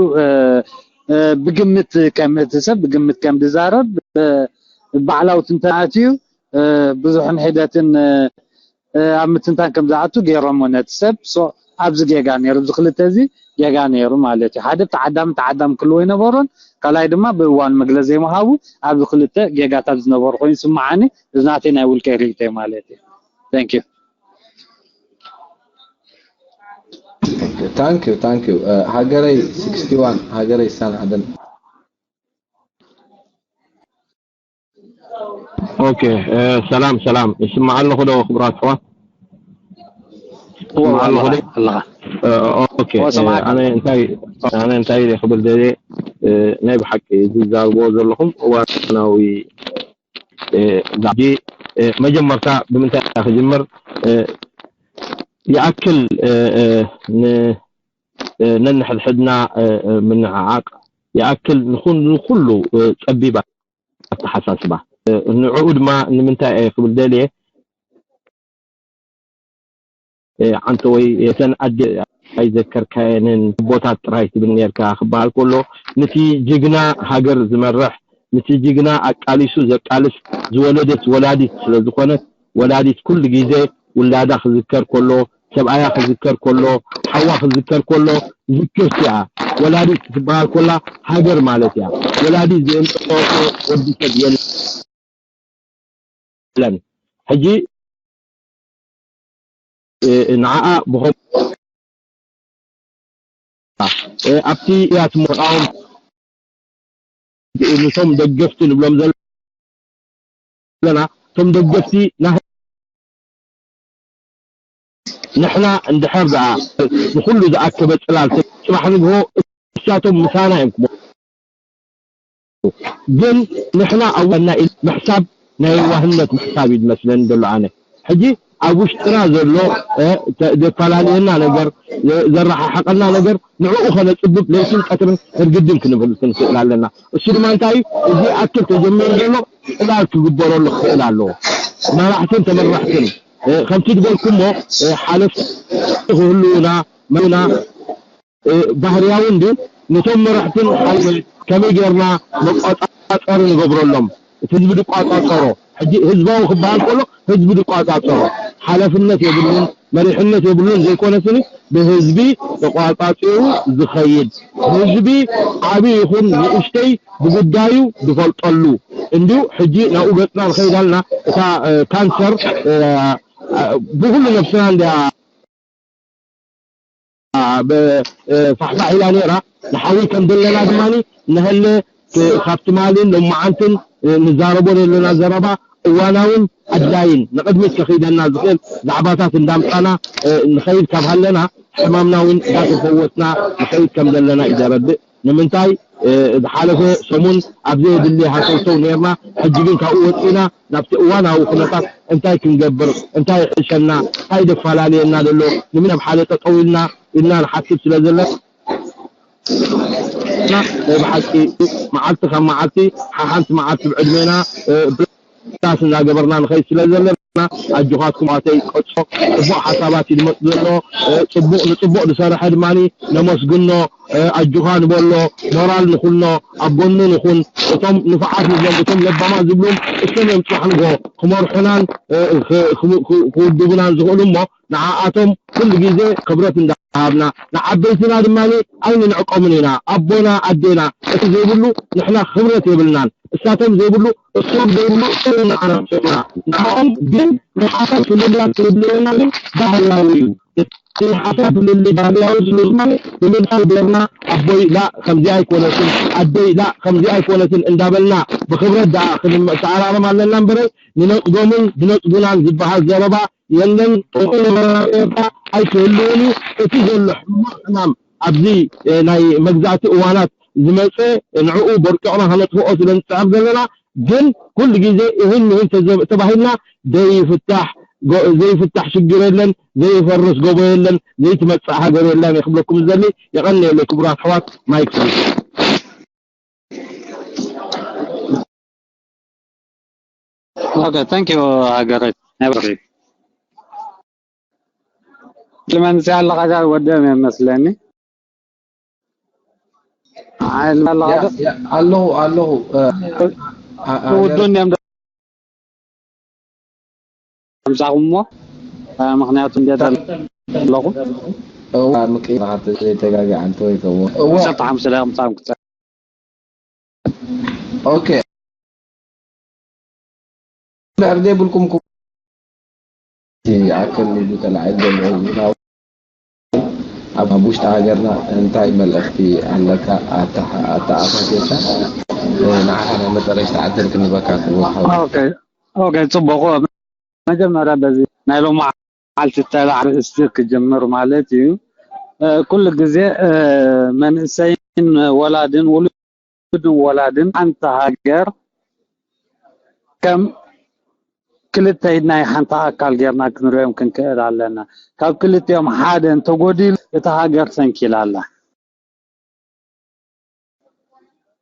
ብግምት ከም እቲ ሰብ ብግምት ከም ዝዛረብ ባዕላዊ ትንተና ኣትዩ ብዙሕን ሒደትን ኣብ ምትንታን ከም ዝኣቱ ገይሮሞ ነቲ ሰብ። ሶ ኣብዚ ጌጋ ነይሩ፣ ኣብዚ ክልተ እዚ ጌጋ ነይሩ ማለት እዩ። ሓደ ተዓዳሚ ተዓዳሚ ክልዎ ይነበሮን ካልኣይ ድማ ብእዋን መግለፂ ዘይምሃቡ ኣብዚ ክልተ ጌጋታት ዝነበሩ ኮይኑ ስምዓኒ። እዚ ናተይ ናይ ውልቀ ርእይቶ ማለት እዩ። Thank you። Thank you, thank you. ሃገረይ ስክስቲ ዋን፣ ሃገረይ ሳን ሓደን። ኦኬ፣ ሰላም ሰላም፣ ይስማዕ ኣለኹ ዶ ክቡራት ኣሕዋት? ይስማዕ ኣለኹ ዶ? ኦኬ፣ ኣነ እንታይ ኣነ እንታይ ኢለ ክብል ደልየ፣ ናይ ብሓቂ ዝዛረብዎ ዘለኹም እዋናዊ ዛዕባ፣ መጀመርታ ብምንታይ ክጅምር ይኣክል፣ ነንሕድሕድና ምንዕዓቕ ይኣክል፣ ንኹሉ ጸቢብ ኣተሓሳስባ። ንዕኡ ድማ ንምንታይ እየ ክብል ደልየ፣ ዓንተወይ፣ እተን ኣደ ኣይዘከርካየንን፣ ኣቦታት ጥራይ ትብል ነርካ ክበሃል ከሎ፣ ንቲ ጅግና ሃገር ዝመርሕ፣ ንቲ ጅግና ኣቃሊሱ ዘቃልስ ዝወለደት ወላዲት ስለ ዝኾነት፣ ወላዲት ኩሉ ግዜ ውላዳ ክዝከር ከሎ፣ ሰብኣያ ክዝከር ከሎ፣ ሓዋ ክዝከር ከሎ ዝክርቲ እያ። ወላዲት ክትበሃል ከላ ሃገር ማለት እያ። ወላዲት ዘየምፀወቶ ወዲ ሰብ የለን። ሕጂ ንዓኣ ብኸም ኣብቲ እያ ትመቃወም ነቶም ደገፍቲ ንብሎም ዘለና እቶም ደገፍቲ ንሕና እንድሕር ደኣ ንኹሉ ዝኣከበ ጽላል ጽባሕ ንግሆ እሳቶም ምሳና እዮም ክሞ ግን ንሕና ኣዋና ምሕሳብ ናይ የዋህነት ምሕሳብ እዩ ዝመስለኒ ዘሎ ኣነ ሕጂ ኣብ ውሽጥና ዘሎ ዘፈላለየና ነገር ዘረሓሓቀና ነገር ንዕኡ ከነፅብብ ለይትን ቀትርን ህርግድን ክንብል ክንክእል ኣለና። እሱ ድማ እንታይ እዩ? እዚ ኣክል ተጀሚሩ ዘሎ ፅላል ክግበረሉ ክኽእል ኣለዎ። መራሕትን ተመራሕትን ከምቲ ዝበልኩሞ ሓለፍቲ ክህልውና መና ባህርያዊ እንዲ ነቶም መራሕትን ሓይሊ ከመይ ጌርና መቆፃፀሪ ንገብረሎም እቲ ህዝቢ ድቋፃፀሮ ሕጂ ህዝባዊ ክበሃል ከሎ ህዝቢ ድቋፃፀሮ ሓላፍነት የብሉን መሪሕነት የብሉን ዘይኮነስኒ ብህዝቢ ተቋፃፂሩ ዝኸይድ ህዝቢ ዓብዪ ይኹን ንእሽተይ ብጉዳዩ ዝፈልጠሉ እንዲሁ ሕጂ ናብኡ ገፅና ንኸይድ ኣለና እታ ካንሰር ብኩሉ ነብስና እንድያ ፋሕፋሕ ኢላ ነይራ ንሓዊ ከም ዘለና ድማ ንሀለ ካብ ትማልን ሎማዓንትን ንዛረቦ ዘለና ዘረባ እዋናውን ኣድላይን ንቕድሚት ከኺደና ዝኽእል ዛዕባታት እንዳምፃና ንኸይድ ካብ ሃለና ሕማምና እውን እንዳተፈወስና ንኸይድ ከም ዘለና እዩ ዘረድእ ንምንታይ ዝሓለፈ ሰሙን ኣብ ዘየድሊ ሃሰውሰው ነርና ሕጂ ግን ካብኡ ወፂና ናብቲ እዋናዊ ኩነታት እንታይ ክንገብር እንታይ ይሕሸና እንታይ ደፈላለየና ዘሎ ንምን ኣብ ሓደ ጠጠው ኢልና ኢልና ንሓስብ ስለ ዘለና ናይ ብሓቂ መዓልቲ ካብ መዓልቲ ሓሓንቲ መዓልቲ ብዕድሜና ዳስ እናገበርና ንኸይድ ስለ ዘለና ኣጆኻትኩም ኣተይ ቀጾ ጽቡቕ ሓሳባት እዩ ዝመጽእ ዘሎ ጽቡቕ ንጽቡቕ ዝሰርሐ ድማ ነመስግኖ ኣጆኻ ንበሎ ሞራል ንኹኖ ኣብ ጎኑ ንኹን እቶም ንፍዓት ንብሎም እቶም ለባማት ዝብሉም እሶም እዮም ጽባሕ ንግሆ ክመርሑናን ክውድቡናን ዝኽእሉ እሞ ንዓኣቶም ኩሉ ግዜ ክብረት እንዳሃብና ንዓበይትና ድማ ኣይንንዕቆምን ኢና ኣቦና ኣዴና እቲ ዘይብሉ ንሕና ክብረት የብልናን እሳቶም ዘይብሉ እሶም ዘይብሉ ንዓና ንሶምና ንዓኦም ግን ናይ ሓሳብ ፍልልያት ክህልወና ግን ባህርያዊ እዩ እቲ ናይ ሓሳብ ፍልልይ ባህርያዊ ዝብሉ ድማ ንምንታይ ጌርና ኣቦይ ላ ከምዚ ኣይኮነትን ኣደይ ላ ከምዚ ኣይኮነትን እንዳበልና ብክብረት ደኣ ክንተኣራረም ኣለና እምበረ ንነፅጎምን ዝነፅጉናን ዝበሃል ዘረባ የለን ጥዑይ ነበረና ኤርትራ ኣይክህልውን እዩ እቲ ዘሎ ሕሙቕ ሕማም ኣብዚ ናይ መግዛእቲ እዋናት ዝመፀ ንዕኡ በርቂቕና ከነጥፍኦ ስለ ንፅዕር ዘለና ግን ኩሉ ግዜ እህን ምህን ተባሂልና ዘይፍታሕ ዘይፍታሕ ሽግር የለን ዘይፈርስ ጎቦ የለን ዘይትመፅእ ሃገር የለን ክብለኩም ዘሊ የቐንየለይ ክቡራት ኣሕዋት ማይክ Okay, thank you ሃገረይ ናይ ብርኺ ልመንስ ኣለኻ ወደም መስለኒ ኣለኹ ኣለኹ ውዱን እዮም ምሳኹም እሞ፣ እ፣ ምኽንያቱ እንዴት ኣለኹ? እዋ ምቅይራት ዘይተጋግዓ እንተወይከዎ እዋ ሰብቲ ሓምሳ ደቂቕ ምሳኹም ክጸ- ኦኬ ድሕር ዘይብልኩም ኩ ኣክል ኢሉ ተላዒል ዘሎ ህዝብና ኣብ ኣብ ውሽጢ ሃገርና እንታይ መልእኽቲ ኣለካ ኣተሓ- ኣተኣሳሲርካ ንዓኻ ናይ መጠረሽታ ዕድል ክንበካ ክቡር ሓው ኦኬ ኦኬ፣ ጽቡቕ። መጀመርያ በዚ ናይ ሎማዓልቲ ተላ ኣርእስቲ ክጅምር ማለት እዩ። እ፣ ኩሉ ግዜ እ፣ መንእሰይን ወላድን ውሉድን ወላድን ሓንቲ ሃገር ከም ክልተ ኢድ ናይ ሓንቲ ኣካል ጌርና ክንሪኦም ክንክእል ኣለና። ካብ ክልቲኦም ሓደ እንተጎዲሉ እታ ሃገር ሰንኪላ ኣላ።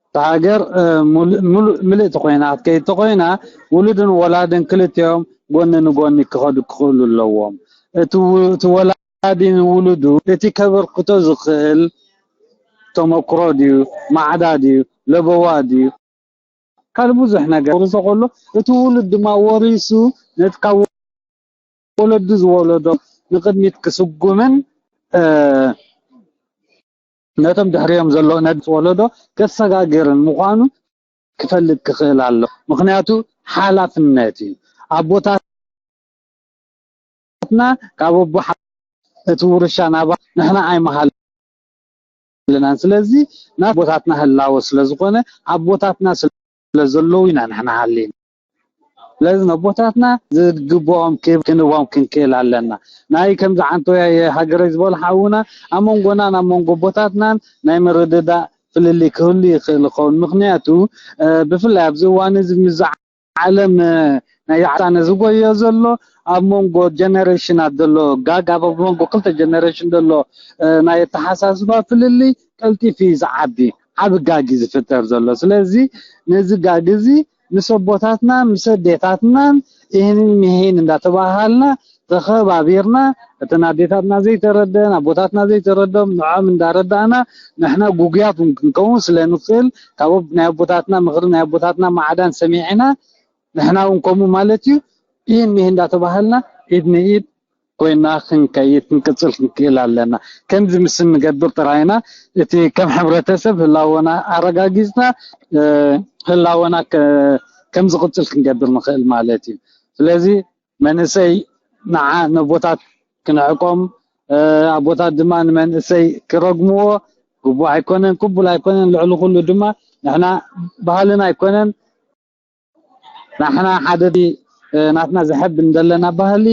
እታ ሃገር እ፣ ሙሉ- ሙሉ- ምልእቲ ኮይና ክትከይድ ተኮይና ውሉድን ወላድን ክልቲኦም ጎኒ ንጎኒ ክኸዱ ክኽእሉ ኣለዎም። እቲ ው- እቲ ወላዲ ንውሉዱ እቲ ከበርክቶ ዝኽእል ተመክሮ ድዩ፣ ማዕዳ ድዩ፣ ለበዋ ድዩ፣ ካልእ ብዙሕ ነገር ወርሶ ከሎ እቲ ውሉድ ድማ ወሪሱ ነቲ ካብ ወለዱ ዝወለዶ ንቕድሚት ክስጉምን እ፣ ነቶም ድሕሪኦም ዘሎ ነድስ ወለዶ ከሰጋግርን ምዃኑ ክፈልጥ ክኽእል ኣሎ። ምኽንያቱ ሓላፍነት እዩ። ኣቦታትና ካብ ኣቦ ሓ- እቲ ውርሻ ናባ ንሕና ኣይመሃለናን። ስለዚ ናይ ኣቦታትና ህላወ ስለ ዝኾነ ኣቦታትና ስለ ዘለዉ ኢና ንሕና ሃሊና። ስለዚ ነቦታትና ዝግብኦም ክብ ክንቦም ክንክእል ኣለና። ናይ ከምዚ ዓንቶያ የሃገረይ ዝበሉ ሓውና ኣብ መንጎናን ኣብ መንጎ ኣቦታትናን ናይ ምርድዳእ ፍልልይ ክህሉ ይኽእል ይኸውን። ምኽንያቱ እ፣ ብፍላይ ኣብዚ እዋን እዚ ምስ ዓለም እ፣ ናይ ዓጣነ ዝጎዮ ዘሎ ኣብ መንጎ ጀነሬሽናት ዘሎ ጋግ ኣብ መንጎ ክልተ ጀነሬሽን ዘሎ እ፣ ናይ ኣተሓሳስባ ፍልልይ ቀልጢፉ እዩ ዝዓቢ ዓቢ ጋግ እዩ ዝፍጠር ዘሎ። ስለዚ ነዚ ጋግ እዚ ምስ ኣቦታትና ምስ ኣዴታትናን ይህንን ምሂን እንዳተባሃልና ተኸባቢርና እተን ኣዴታትና ዘይተረደን ኣቦታትና ዘይተረዶም ንዖም እንዳረዳእና ንሕና ጉጉያት እውን ክንከውን ስለ ንኽእል ካብ ናይ ኣቦታትና ምኽሪ ናይ ኣቦታትና ማዕዳን ሰሚዕና ንሕና እውን ከምኡ ማለት እዩ ይህን ምሂን እንዳተባሃልና ኢድ ንኢድ ኮይና ክንከይድ ክንቅፅል ክንክእል ኣለና። ከምዚ ምስ እንገብር ጥራይና እቲ ከም ሕብረተሰብ ህላወና ኣረጋጊፅና እ፣ ህላወና ከ- ከም ዝቕፅል ክንገብር ንኽእል ማለት እዩ። ስለዚ መንእሰይ ንዓ ነቦታት ክንዕቆም እ፣ ኣቦታት ድማ ንመንእሰይ ክረግምዎ ግቡእ ኣይኮነን፣ ቅቡል ኣይኮነን። ልዕሊ ኩሉ ድማ ንሕና ባህልና ኣይኮነን ናሕና ሓደ እ፣ ናትና ዘሐብ እንደለና ባህሊ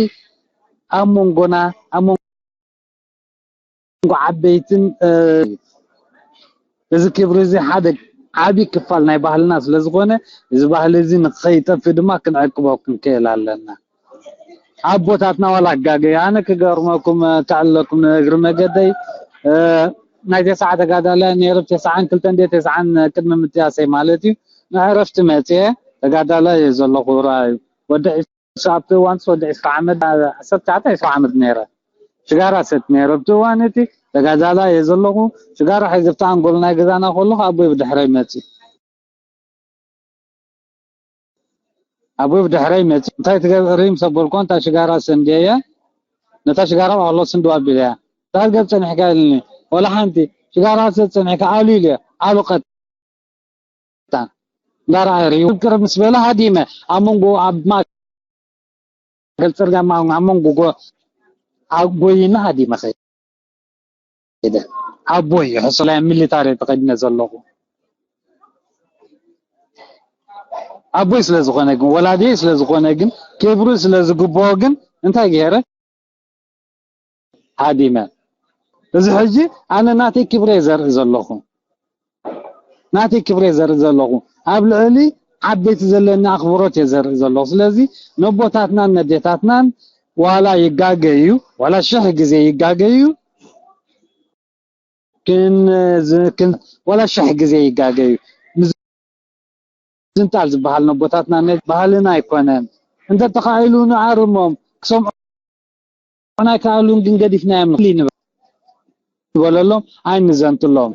ኣብ መንጎና ኣብ መንጎ ዓበይትን እ፣ እዚ ክብሪ እዚ ሓደ ዓቢ ክፋል ናይ ባህልና ስለ ዝኾነ እዚ ባህሊ እዚ ንኸይጠፍእ ድማ ክንዕቅቦ ክንክእል ኣለና። ኣቦታትና ዋላ ክጋገዩ ኣነ ክገርመኩም እ፣ ከዕልለኩም ንእግሪ መገደይ እ፣ ናይ ተስዓ ተጋዳላይ ነይረ ተስዓን ክልተን ድየ ተስዓን ቅድሚ ምጥያሰይ ማለት እዩ ንዕረፍቲ መፅየ ተጋዳላይ እየ ዘለኹ ረኣዩ ወዲ ዒስራ ኣብቲ እዋንስ ወዲ ዒስራ ዓመት ዓሰርተ ትሽዓተ ዒስራ ዓመት ነይረ ሽጋራ ሰት ነይረ ኣብቲ እዋን እቲ ተጋዳላ እየ ዘለኹ ሽጋራ ሒዝብቲ ኣንጎል ናይ ገዛና ከለኹ ኣቦይ ብድሕረይ መፂ ኣቦይ ብድሕረይ መፂ እንታይ ትገብር ምስ ኣበልኮ እንታ ሽጋራ ሰንድየ ነታ ሽጋራ ባዕሎ ስንድዋ ኣቢለያ እንታይ ገብ ፀኒሕካ ኢልኒ ወላ ሓንቲ ሽጋራ ሰት ፀኒሕካ ኣሉ ኢለ ኣሉ ቀጥ እንዳረኣየ ርእዩ ቅርብ ምስ በለ ሃዲመ ኣብ መንጎ ኣብ ማእከል ፅርግያ ኣብ መንጎ ጎ- ኣብ ጎይና ሃዲመ ከይደ ኣቦይ ሕሱላይ ሚሊታሪ ተኸዲነ ዘለኹ ኣቦይ ስለ ዝኾነ ግን ወላዲይ ስለ ዝኾነ ግን ክብሩ ስለ ዝግብኦ ግን እንታይ ገይረ ሃዲመ እዚ ሕጂ ኣነ ናተይ ክብረ ዘርኢ ዘለኹ ናተይ ክብረ ዘርኢ ዘለኹ ኣብ ልዕሊ ዓበይቲ ዘለኒ ኣኽብሮት እየ ዘርኢ ዘለኹ ስለዚ ነቦታትናን ነዴታትናን ዋላ ይጋገዩ ዋላ ሽሕ ግዜ ይጋገዩ ክን ክን ዋላ ሽሕ ግዜ ይጋገዩ ዝንጣል ዝበሃል ነቦታትና ባህልና ኣይኮነን እንተተኻኢሉ ንኣርሞም ክሰምዑ ኣይከኣሉን ግን ገዲፍናዮም ንኽእል ንበለሎም ኣይንዘንጥሎም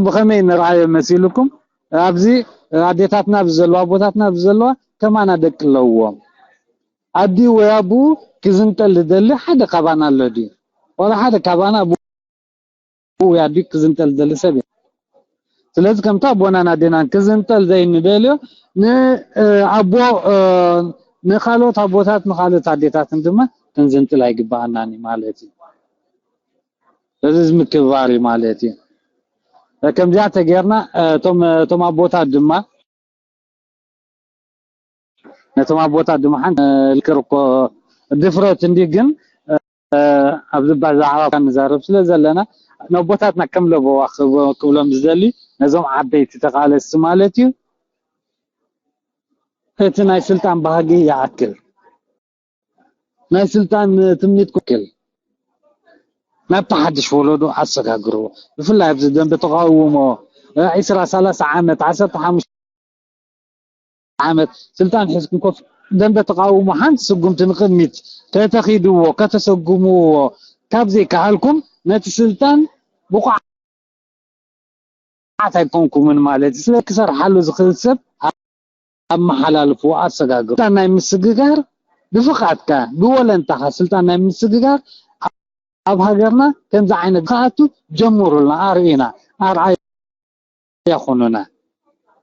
ብኸመይ ንርኣዮ መሲልኩም ኣብዚ ኣዴታትና ኣብዚ ዘለዋ ኣቦታትና ኣብዚ ዘለዋ ከማና ደቂ ኣለዎም። ኣዲ ወይ ኣቡ ክዝንጠል ዝደሊ ሓደ ካባና ኣሎ ድዩ? ዋላ ሓደ ካባና ኣቡ ወይ ኣዲ ክዝንጠል ዝደሊ ሰብ የለን። ስለዚ ከምቲ ኣቦናን ኣዴናን ክዝንጠል ዘይንደልዮ ንኣቦ ንካልኦት ኣቦታት ንካልኦት ኣዴታትን ድማ ክንዝንጥል ኣይግባኣናን እዩ ማለት እዩ። እዚ ምክብባር እዩ ማለት እዩ። ከምዚኣ ተጌርና እቶም ኣቦታት ድማ ነቶም ኣቦታት ድማ ሓንቲ ልክር እኮ ድፍረት እንዲ ግን ኣብዚ ባዛዕባ ንዛረብ ስለ ዘለና ነቦታትና ከም ለበዋ ክብሎም ዝደሊ ነዞም ዓበይቲ ተቃለስቲ ማለት እዩ። እቲ ናይ ስልጣን ባህጊ ይኣክል። ናይ ስልጣን ትምኒት ኩክል ናብቲ ሓድሽ ወለዶ ኣሰጋግርዎ። ብፍላይ ኣብዚ ደንበ ተቃውሞ ዒስራ ሰላሳ ዓመት ዓሰርተ ሓሙሽተ ዓመት ስልጣን ሒዝኩም ኮፍ ደንበ ተቃውሞ ሓንቲ ስጉምቲ ንቅድሚት ከተኺድዎ ከተሰጉምዎ ካብ ዘይከኣልኩም ነቲ ስልጣን ብቑዓት ኣይኮንኩምን ማለት እዩ። ስለ ክሰርሓሉ ዝኽእል ሰብ ኣመሓላልፍዎ ኣሰጋግሩ። ስልጣን ናይ ምስግጋር ብፍቓድካ ብወለንታኻ ስልጣን ናይ ምስግጋር ኣብ ሃገርና ከምዚ ዓይነት ክኣቱ ጀምሩልና ኣርእዩና ኣርኣያ ኩኑና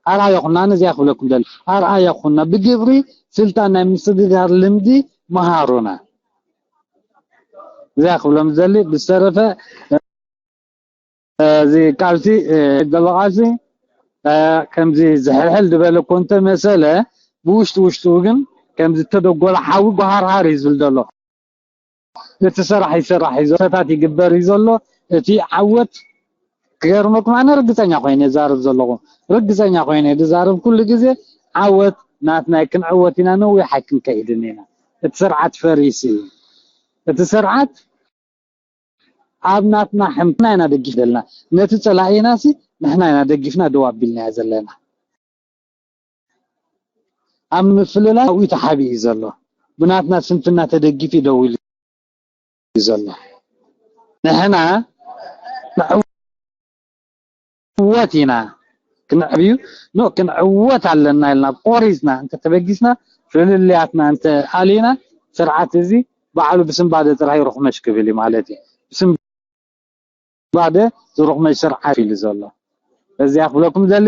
ኣርኣያ ኩኑና። ኣነ እዚኣ ክብለኩም ደሊ ኣርኣያ ኩኑና ብግብሪ ስልጣን ናይ ምስግጋር ልምዲ መሃሩና። እዚኣ ክብሎም ዝደሊ ብዝተረፈ እዚ ቃልሲ ዘሎ ቃልሲ ከምዚ ዝሕልሕል ዝበለ እኮ እንተመሰለ ብውሽጢ ውሽጢ ግን ከምዚ ተደጎለ ሓዊ ጓሃርሃር እዩ ዝብል ዘሎ። እቲ ስራሕ ይስራሕ እዩ ዘሎ፣ ሰታት ይግበር እዩ ዘሎ። እቲ ዓወት ክገርመኩም ኣነ ርግፀኛ ኮይነ ይዛረብ ዘለኹ ርግፀኛ ኮይነ ዝዛረብ ኩሉ ግዜ ዓወት ናትና ክንዕወት ኢና ነዊሕ ኣይክንከይድን ኢና። እቲ ስርዓት ፈሪሱ እዩ። እቲ ስርዓት ኣብ ናትና ሕምትና ኢና ደጊፍ ዘለና ነቲ ፀላኢና ሲ ንሕና ኢና ደጊፍና ደው ኣቢልናዮ ዘለና። ኣብ ምፍልላይ ኣብኡ ተሓቢኡ ዘሎ ብናትና ስንፍና ተደጊፉ ደው ኢሉ ዘሎ ንሕና ንዕወት ኢና ክንዕብዩ ኖ ክንዕወት ኣለና ኢልና ቆሪፅና እንተተበጊስና ፍልልያትና እንተ ኣሊና ስርዓት እዚ ባዕሉ ብስንባደ ጥራይ ሩኽመሽ ክብል እዩ ማለት እዩ። ብስንባደ ዝሩኽመሽ ስርዓት ኢሉ ዘሎ እዚኣ ክብለኩም ዘሊ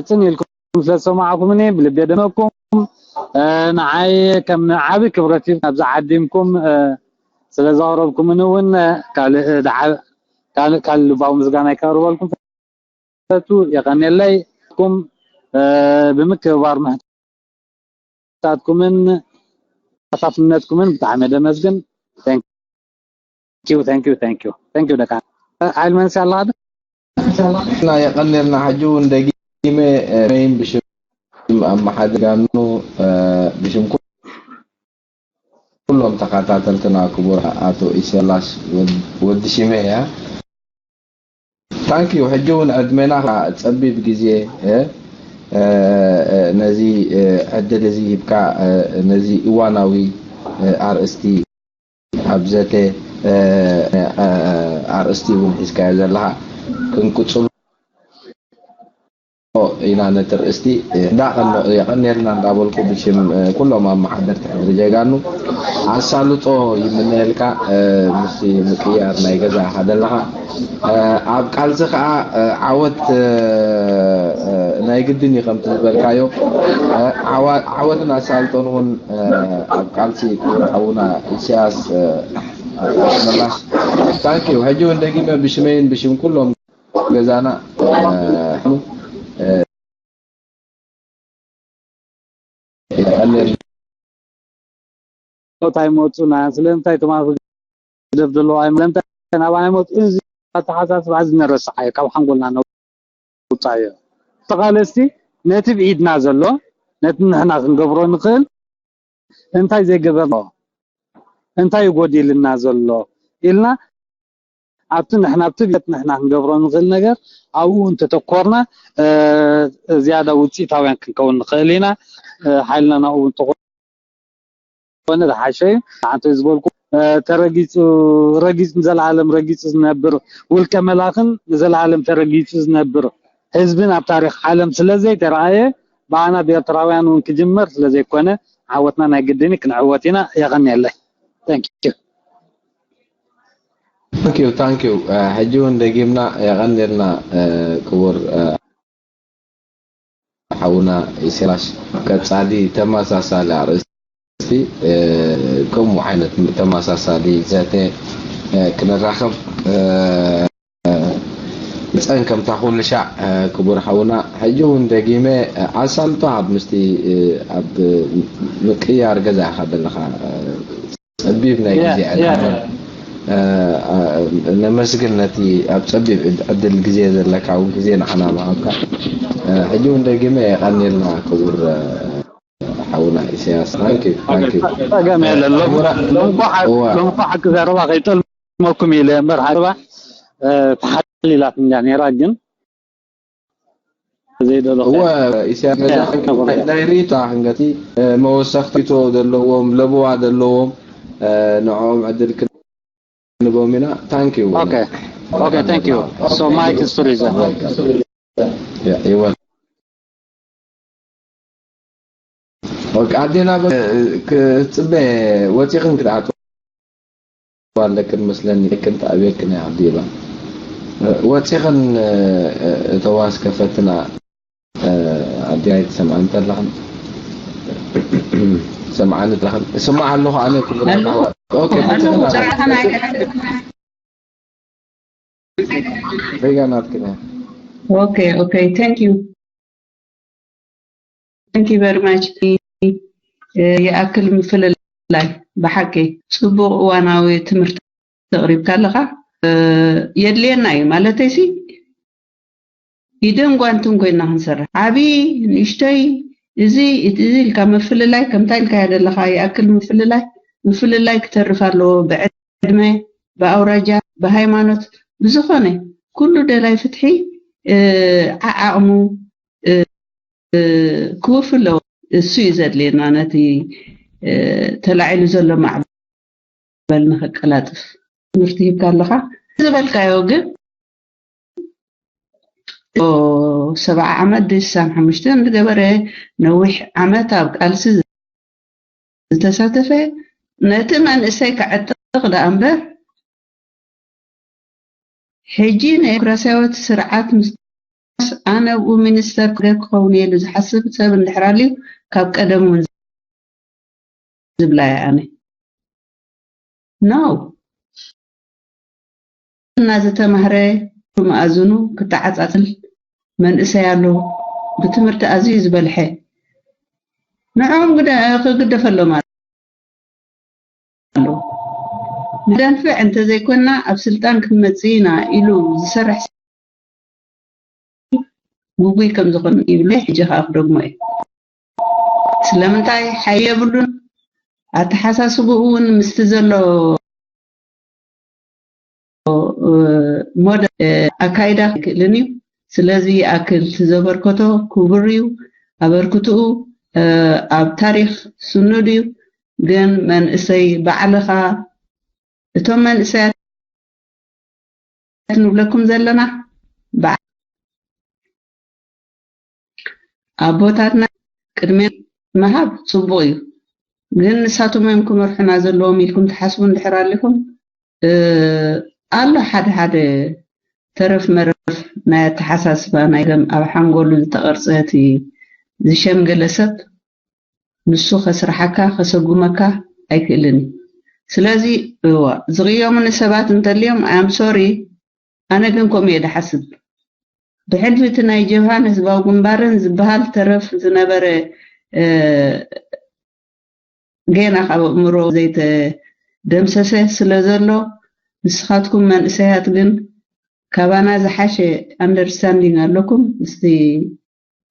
ፅን ኢልኩም ስለ ዝሰማዕኩምኒ ብልቤ ደነኩም ንዓይ ከም ዓቢ ክብረት እዩ ኣብዚ ዓዲምኩም ስለ ዘቕረብኩምኒ እውን ካልእ ካልእ ልባዊ ምስጋና ይከርበልኩም ፈቱ የቐንየለይ ኩም ብምክብባር ምሕታትኩምን ተሳታፍነትኩምን ብጣዕሚ ደመስግን። Thank you, thank you, thank you, thank you ደቃ ሓይል መንስ ኣላ እና የቐንየልና ሕጂ እውን ደጊመ መይን ብሽም ኣመሓድጋኑ ብሽም ኩሎም ተኸታተልትና ክቡር ኣቶ ኢሰላስ ወዲ ሽመ እያ። ታንኪዩ ሕጂ እውን ዕድሜና ጸቢብ ግዜ ነዚ ዕድል እዚ ሂብካ ነዚ እዋናዊ ኣርእስቲ ኣብ ዘተ ኣርእስቲ እውን ሒዝካዮ ዘለኻ ክንቅጽሎ ኢና ነቲ ርእስቲ እንዳቐኖ የቐንየልና እንዳበልኩ ብሽም ኩሎም ኣመሓደርቲ ሕድሪ ጀጋኑ ኣሳልጦ ይምነየልካ። ምስቲ ምቅያር ናይ ገዛኻ ዘለኻ ኣብ ቃልሲ ከዓ ዓወት ናይ ግድን እዩ ከምቲ ዝበልካዮ ዓወትን ኣሳልጦን እውን ኣብ ቃልሲ ክብር ሓውና ኢሳያስ ኣስመላሽ ታንኪዩ ሕጂ እውን ደጊመ ብሽመይን ብሽም ኩሎም ገዛና ታይ መፁና ስለምንታይ ተማርኩ ደብደሎ ኣይምለምታይ ናባና መፁ እዚ ኣተሓሳስባ እዚ ነረስዓዮ ካብ ሓንጎልና ነውፃዮ ተቃለስቲ ነቲ ብኢድና ዘሎ ነቲ ንሕና ክንገብሮ ንኽእል እንታይ ዘይገበርና እንታይ ይጎዲልና ዘሎ ኢልና ኣብቲ ንሕና ኣብቲ ቤት ንሕና ክንገብሮ ንኽእል ነገር ኣብኡ እንተተኮርና ዝያዳ ውፅኢታውያን ክንከውን ንኽእል ኢና። ሓይልና ናብኡ እንተኾነ ዝሓሸ እዩ። ንዓንተ ዝበልኩ ተረጊፁ ረጊፅ ንዘለኣለም ረጊፁ ዝነብር ውልቀ መላኽን ንዘለኣለም ተረጊፁ ዝነብር ህዝብን ኣብ ታሪኽ ዓለም ስለ ዘይተረኣየ፣ ብኣና ብኤርትራውያን እውን ክጅመር ስለ ዘይኮነ፣ ዓወትና ናይ ግድን እዩ፣ ክንዕወት ኢና። የቐንየለይ። Thank you። Thank you, thank you. ሕጂ እውን ደጊምና የቐንየልና ክቡር ሓውና ኢሳያስ። ቀጻሊ ተመሳሳሊ ኣርእስቲ፣ ከምኡ ዓይነት ተመሳሳሊ ዘተ ክንራኸብ ጸን ከምታ ኩሉ ሻዕ ክቡር ሓውና። ሕጂ እውን ደጊመ ኣሳልጦ ኣብ ምስቲ ኣብ ምቅያር ገዛ ኢኻ ዘለኻ። ጸቢብ ናይ ግዜ ዕላማ ነመስግን፣ ነቲ ኣብ ጸቢብ ዕድል ግዜ ዘለካ እውን ግዜ ንዓና ምሃብካ። ሕጂ እውን ደጊመ የቐንየልና ክቡር ሓውና ኢሳያስ። ታንኪ ታንኪ። ጸገም የለን። ሎምኳ ሓቂ ዘረባ ከይጠልመኩም ኢለ እምበር ሓረባ ተሓሊላትኛ ነይራ ግን ዘይደለኹ እወ ኢሳያስ ገዛ ናይ ሪታ ክንገቲ መወሰኽቲቶ ዘለዎም ለበዋ ዘለዎም ንዕኦም ዕድል ክንቦም ኢና። Thank you። Okay. Okay, thank you. So Mike is to reason. ይወል ኦኬ ኣዴና ክጽበ ወፂኽን ክትኣትዋ ኣለክን መስለኒ ክን ተኣብየክን ኣዲባ ወፂኽን እተዋስ ከፈትና ኣዲያ ይትሰምዓን ተለኽን ሰምዓኒ ኣለኽን ስማዕ ኣለኹ ኣነ ክብራ ኦኬ ሪጋ ናትክን Okay, okay, thank you. Thank you very much. ይኣክል ምፍልላይ ብሓቂ ጽቡቕ እዋናዊ ትምህርቲ ተቕሪብካ ኣለኻ። የድልየና እዩ ማለተይ ሲ ኢደን ጓንትን ኮይና ክንሰርሕ ዓብዪ ንእሽተይ እዚ እቲ እዚ ኢልካ ምፍልላይ ከምታ ኢልካዮ ዘለኻ ይኣክል ምፍልላይ ምፍልላይ ክተርፍ ኣለዎ ብዕድመ ብኣውራጃ ብሃይማኖት ብዝኾነ ኩሉ ደላይ ፍትሒ ዓዓቕሙ ክወፊ ኣለዎ። እሱ እዩ ዘድልየና ነቲ ተላዒሉ ዘሎ ማዕበል ንኸቀላጥፍ ትምህርቲ ሂብካ ኣለኻ ዝበልካዮ ግን ሰብዓ ዓመት ድሳን ሓሙሽተን ዝገበረ ነዊሕ ዓመት ኣብ ቃልሲ ዝተሳተፈ ነቲ መንእሰይ ክዕጥቕ ደኣ እምበር ሕጂ ናይ ዲሞክራሲያዊ ስርዓት ምስታስ ኣነ ኣብኡ ሚኒስተር ክገብ ክኸውን እየ ኢሉ ዝሓስብ ሰብ እንድሕር ኣልዩ ካብ ቀደም እውን ዝብላ እየ ኣነ no እና ዝተማህረ መኣዝኑ ክተዓጻጽል መንእሰይ ኣሎ ብትምህርቲ ኣዝዩ ዝበልሐ ንዕኦም ክግደፈሎም ኣሎ ንደንፍዕ እንተዘይኮንና ኣብ ስልጣን ክንመጽእ ኢና ኢሉ ዝሰርሕ ግጉይ ከም ዝኾነ ይብለ ሕጂ ከዓ ክደግሞ እየ ስለምንታይ ሓይሊ የብሉን ኣተሓሳስብኡ እውን ምስቲ ዘሎ ሞደ ኣካይዳ ክክእልን እዩ ስለዚ ይኣክል እቲ ዘበርከቶ ክቡር እዩ ኣበርክትኡ ኣብ ታሪክ ስኑድ እዩ ግን መንእሰይ ባዕልኻ እቶም መንእሰያት ንብለኩም ዘለና ኣቦታትና ቅድሚያ ምሃብ ፅቡቕ እዩ፣ ግን ንሳቶም እዮም ክመርሑና ዘለዎም ኢልኩም ትሓስቡ እንድሕር ኣሊኹም ኣሎ ሓደ ሓደ ተረፍ መረፍ ናይ ኣተሓሳስባ ናይ ገም ኣብ ሓንጎሉ ዝተቐርፀ እቲ ዝሸምገለ ሰብ ንሱ ከስርሓካ ከሰጉመካ ኣይክእልን እዩ። ስለዚ እዋ ዝቕየሙኒ ሰባት እንተልዮም I am sorry ኣነ ግን ከምኡ እየ ዝሓስብ። ብሕልፊ እቲ ናይ ጀብሃን ህዝባዊ ግንባርን ዝበሃል ተረፍ ዝነበረ ጌና ካብ ኣእምሮ ዘይተደምሰሰ ስለ ዘሎ ንስኻትኩም መንእሰያት ግን ካባና ዝሓሸ understanding ኣለኩም ምስቲ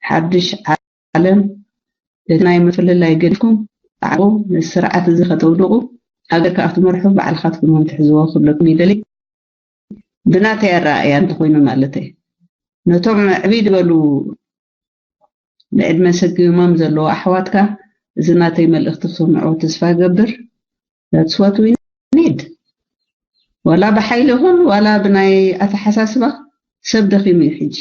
ሓድሽ ዓለም እቲ ናይ ምፍልላይ ገዲፍኩም ጣዕቁ ነዚ ስርዓት እዚ ከተውድቁ ሃገር ከዓ ክትመርሑ ባዕልኻትኩም እውን ትሕዝዎ ክብለኩም ይደሊ ብናተይ ኣረኣእያ እንተኮይኑ ማለተይ ነቶም ዕብይ ዝበሉ ንዕድመ ሰጊሞም ዘለዉ ኣሕዋትካ እዚ ናተይ መልእክቲ ክሰምዕዎ ተስፋ ገብር that's what we need ዋላ ብሓይሊ ይኹን ዋላ ብናይ ኣተሓሳስባ ሰብ ደኺሙ እዩ ሕጂ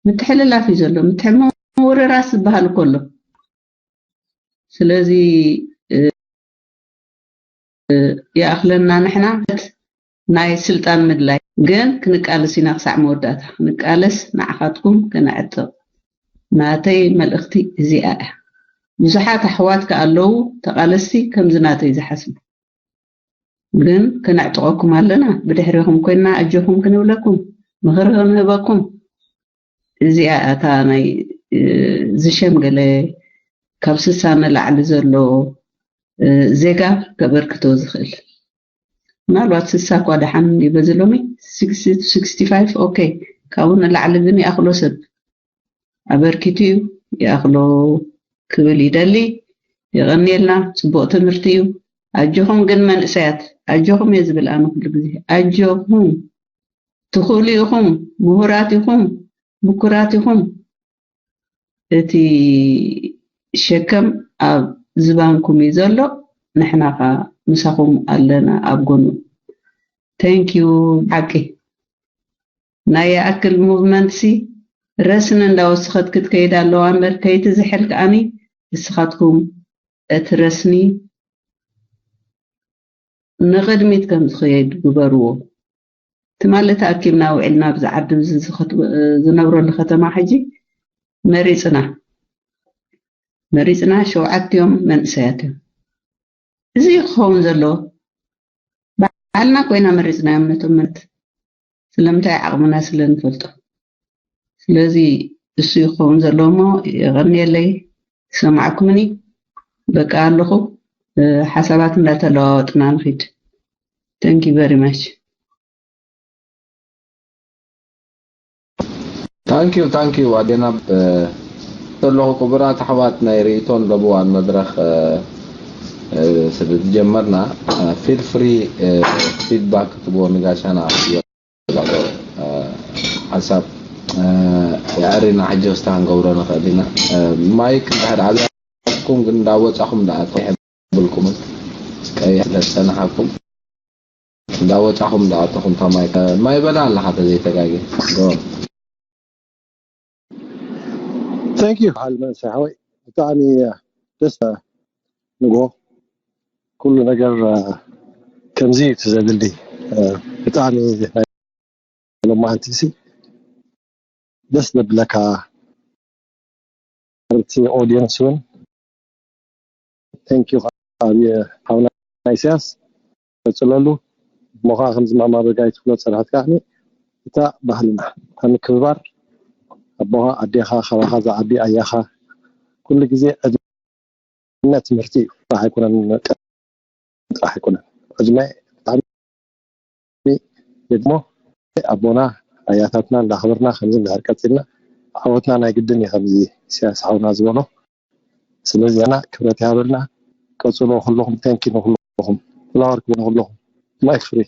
ምትሕልላፍ እዩ ዘሎ። ምትሕምምውርራስ ዝበሃል እኮ ኣሎ። ስለዚ ይኣኽለና። ንሕና ናይ ስልጣን ምድላይ ግን ክንቃለስ ኢና። ክሳዕ መወዳእታ ክንቃለስ፣ ንዓኻትኩም ከነዕጥቕ። ናተይ መልእኽቲ እዚኣ እያ። ብዙሓት ኣሕዋት ከኣ ኣለዉ ተቓለስቲ ከምዚ ናተይ ዝሓስቡ። ግን ከነዕጥቐኩም ኣለና። ብድሕሪኹም ኮይንና ኣጆኹም ክንብለኩም፣ ምኽሪ ክንህበኩም። እዚኣ እታ ናይ ዝሸምገለ ካብ ስሳ ንላዕሊ ዘሎ ዜጋ ከበርክቶ ዝኽእል። ምናልባት ስሳ እኳ ደሓን ይበዝሎሚ፣ ስክስቲ ፋይቭ ኦኬ። ካብኡ ንላዕሊ ግን ይኣኽሎ ሰብ ኣበርኪቱ እዩ፣ ይኣኽሎ ክብል ይደሊ። የቐንየልና፣ ጽቡቕ ትምህርቲ እዩ። ኣጆኹም ግን መንእሰያት፣ ኣጆኹም እየ ዝብል ኣነ ኩሉ ግዜ። ኣጆኹም፣ ትኽእሉ ኢኹም፣ ምሁራት ኢኹም፣ ምኩራት ኢኹም። እቲ ሸከም ኣብ ዝባንኩም እዩ ዘሎ፣ ንሕና ኸኣ ምሳኹም ኣለና ኣብ ጎኑ። Thank you። ብሓቂ ናይ ይኣክል ሙቭመንት ሲ ረስኒ እንዳወሰኸት ክትከይድ ኣለዋ እምበር፣ ከይትዝሕል ከኣኒ ንስኻትኩም እቲ ረስኒ ንቕድሚት ከም ዝኸይድ ግበርዎ። ትማሊ ተኣኪብና ውዒልና ኣብዚ ዓዲ፣ እዚ ዝኸት-፣ ዝነብረሉ ከተማ ሕጂ መሪጽና፣ መሪጽና ሸውዓቲኦም መንእሰያት እዮም። እዚ ክኸውን ዘለዎ ባዕልና ኮይና መሪጽናዮም ነቶም መት-፣ ስለምንታይ? ዓቕምና ስለ ንፈልጦ። ስለዚ እሱ ይኸውን ዘለዎ እሞ፣ የቐንየለይ። ሰማዕኩምኒ፣ በቃ ኣለኹ። እ፣ ሓሳባት እንዳተለዋወጥና ንኺድ። Thank you very much። ታንኪዩ፣ ታንኪዩ ኣዴና። እ፣ ዘለኹ ክቡራት ኣሕዋት፣ ናይ ርእይቶን ለብዋን መድረኽ፣ እ፣ እ፣ ስለ ዝጀመርና፣ እ፣ ፊል ፍሪ፣ እ፣ ፊድባክ ክትብዎ ንጋሻና ክትብዎ። እ፣ ሓሳብ፣ እ፣ የዐሪና። ሕጂ እስታ ክንገብሮ ንኽእል ኢና። እ፣ ማይክ እንድሕር ኣብያትኩም ግን እንዳወጻኹም እንዳኣተኹም የብልኩምን። ቀይሕ ስለ ዝጸናሓኩም እንዳወጻኹም እንዳኣተኹም እታ ማይክ፣ እ፣ ማይ በላ ኣለኻ ተዘይተጋግየ። ጎ። Thank you በዓል መንእሰይ ሓወይ፣ ብጣዕሚ ደስ ንግሆ። ኩሉ ነገር ከምዚ እዩ እቲ ዘድሊ። ብጣዕሚ ናይ ሎማዓንቲ ሲ ደስ ዘብለካ፣ እቲ ኦድየንስ እውን Thank you። ኣብ ሓውና ኢሳያስ ቀጽለሉ። እሞ ኸዓ ከምዚ ማማ በጋይ ትብሎ ጸናሕት ከዓኒ እታ ባህልና እታ ምክብባር፣ ኣቦኻ ኣዴኻ ካባኻ ዝዓቢ ኣያኻ ኩሉ ግዜ ዕድመ ትምህርቲ እዩ። ጥራሕ ኣይኮነን፣ ጥራሕ ኣይኮነን። ዕድመ ብጣዕሚ የድሞ። ኣቦና ኣያታትና እንዳኽበርና ከምዚ እንድሕር ቀጺልና ዓወትና ናይ ግድን እዩ፣ ከምዚ ኢሳያስ ሓውና ዝበሎ። ስለዚ ኣና ክብረት ይሃበልና። ቀጽሎ ኩልኹም። Thank you ንኹልኹም። ፍላወር ክብሉ ንኹልኹም። ማይክ ፍሪ።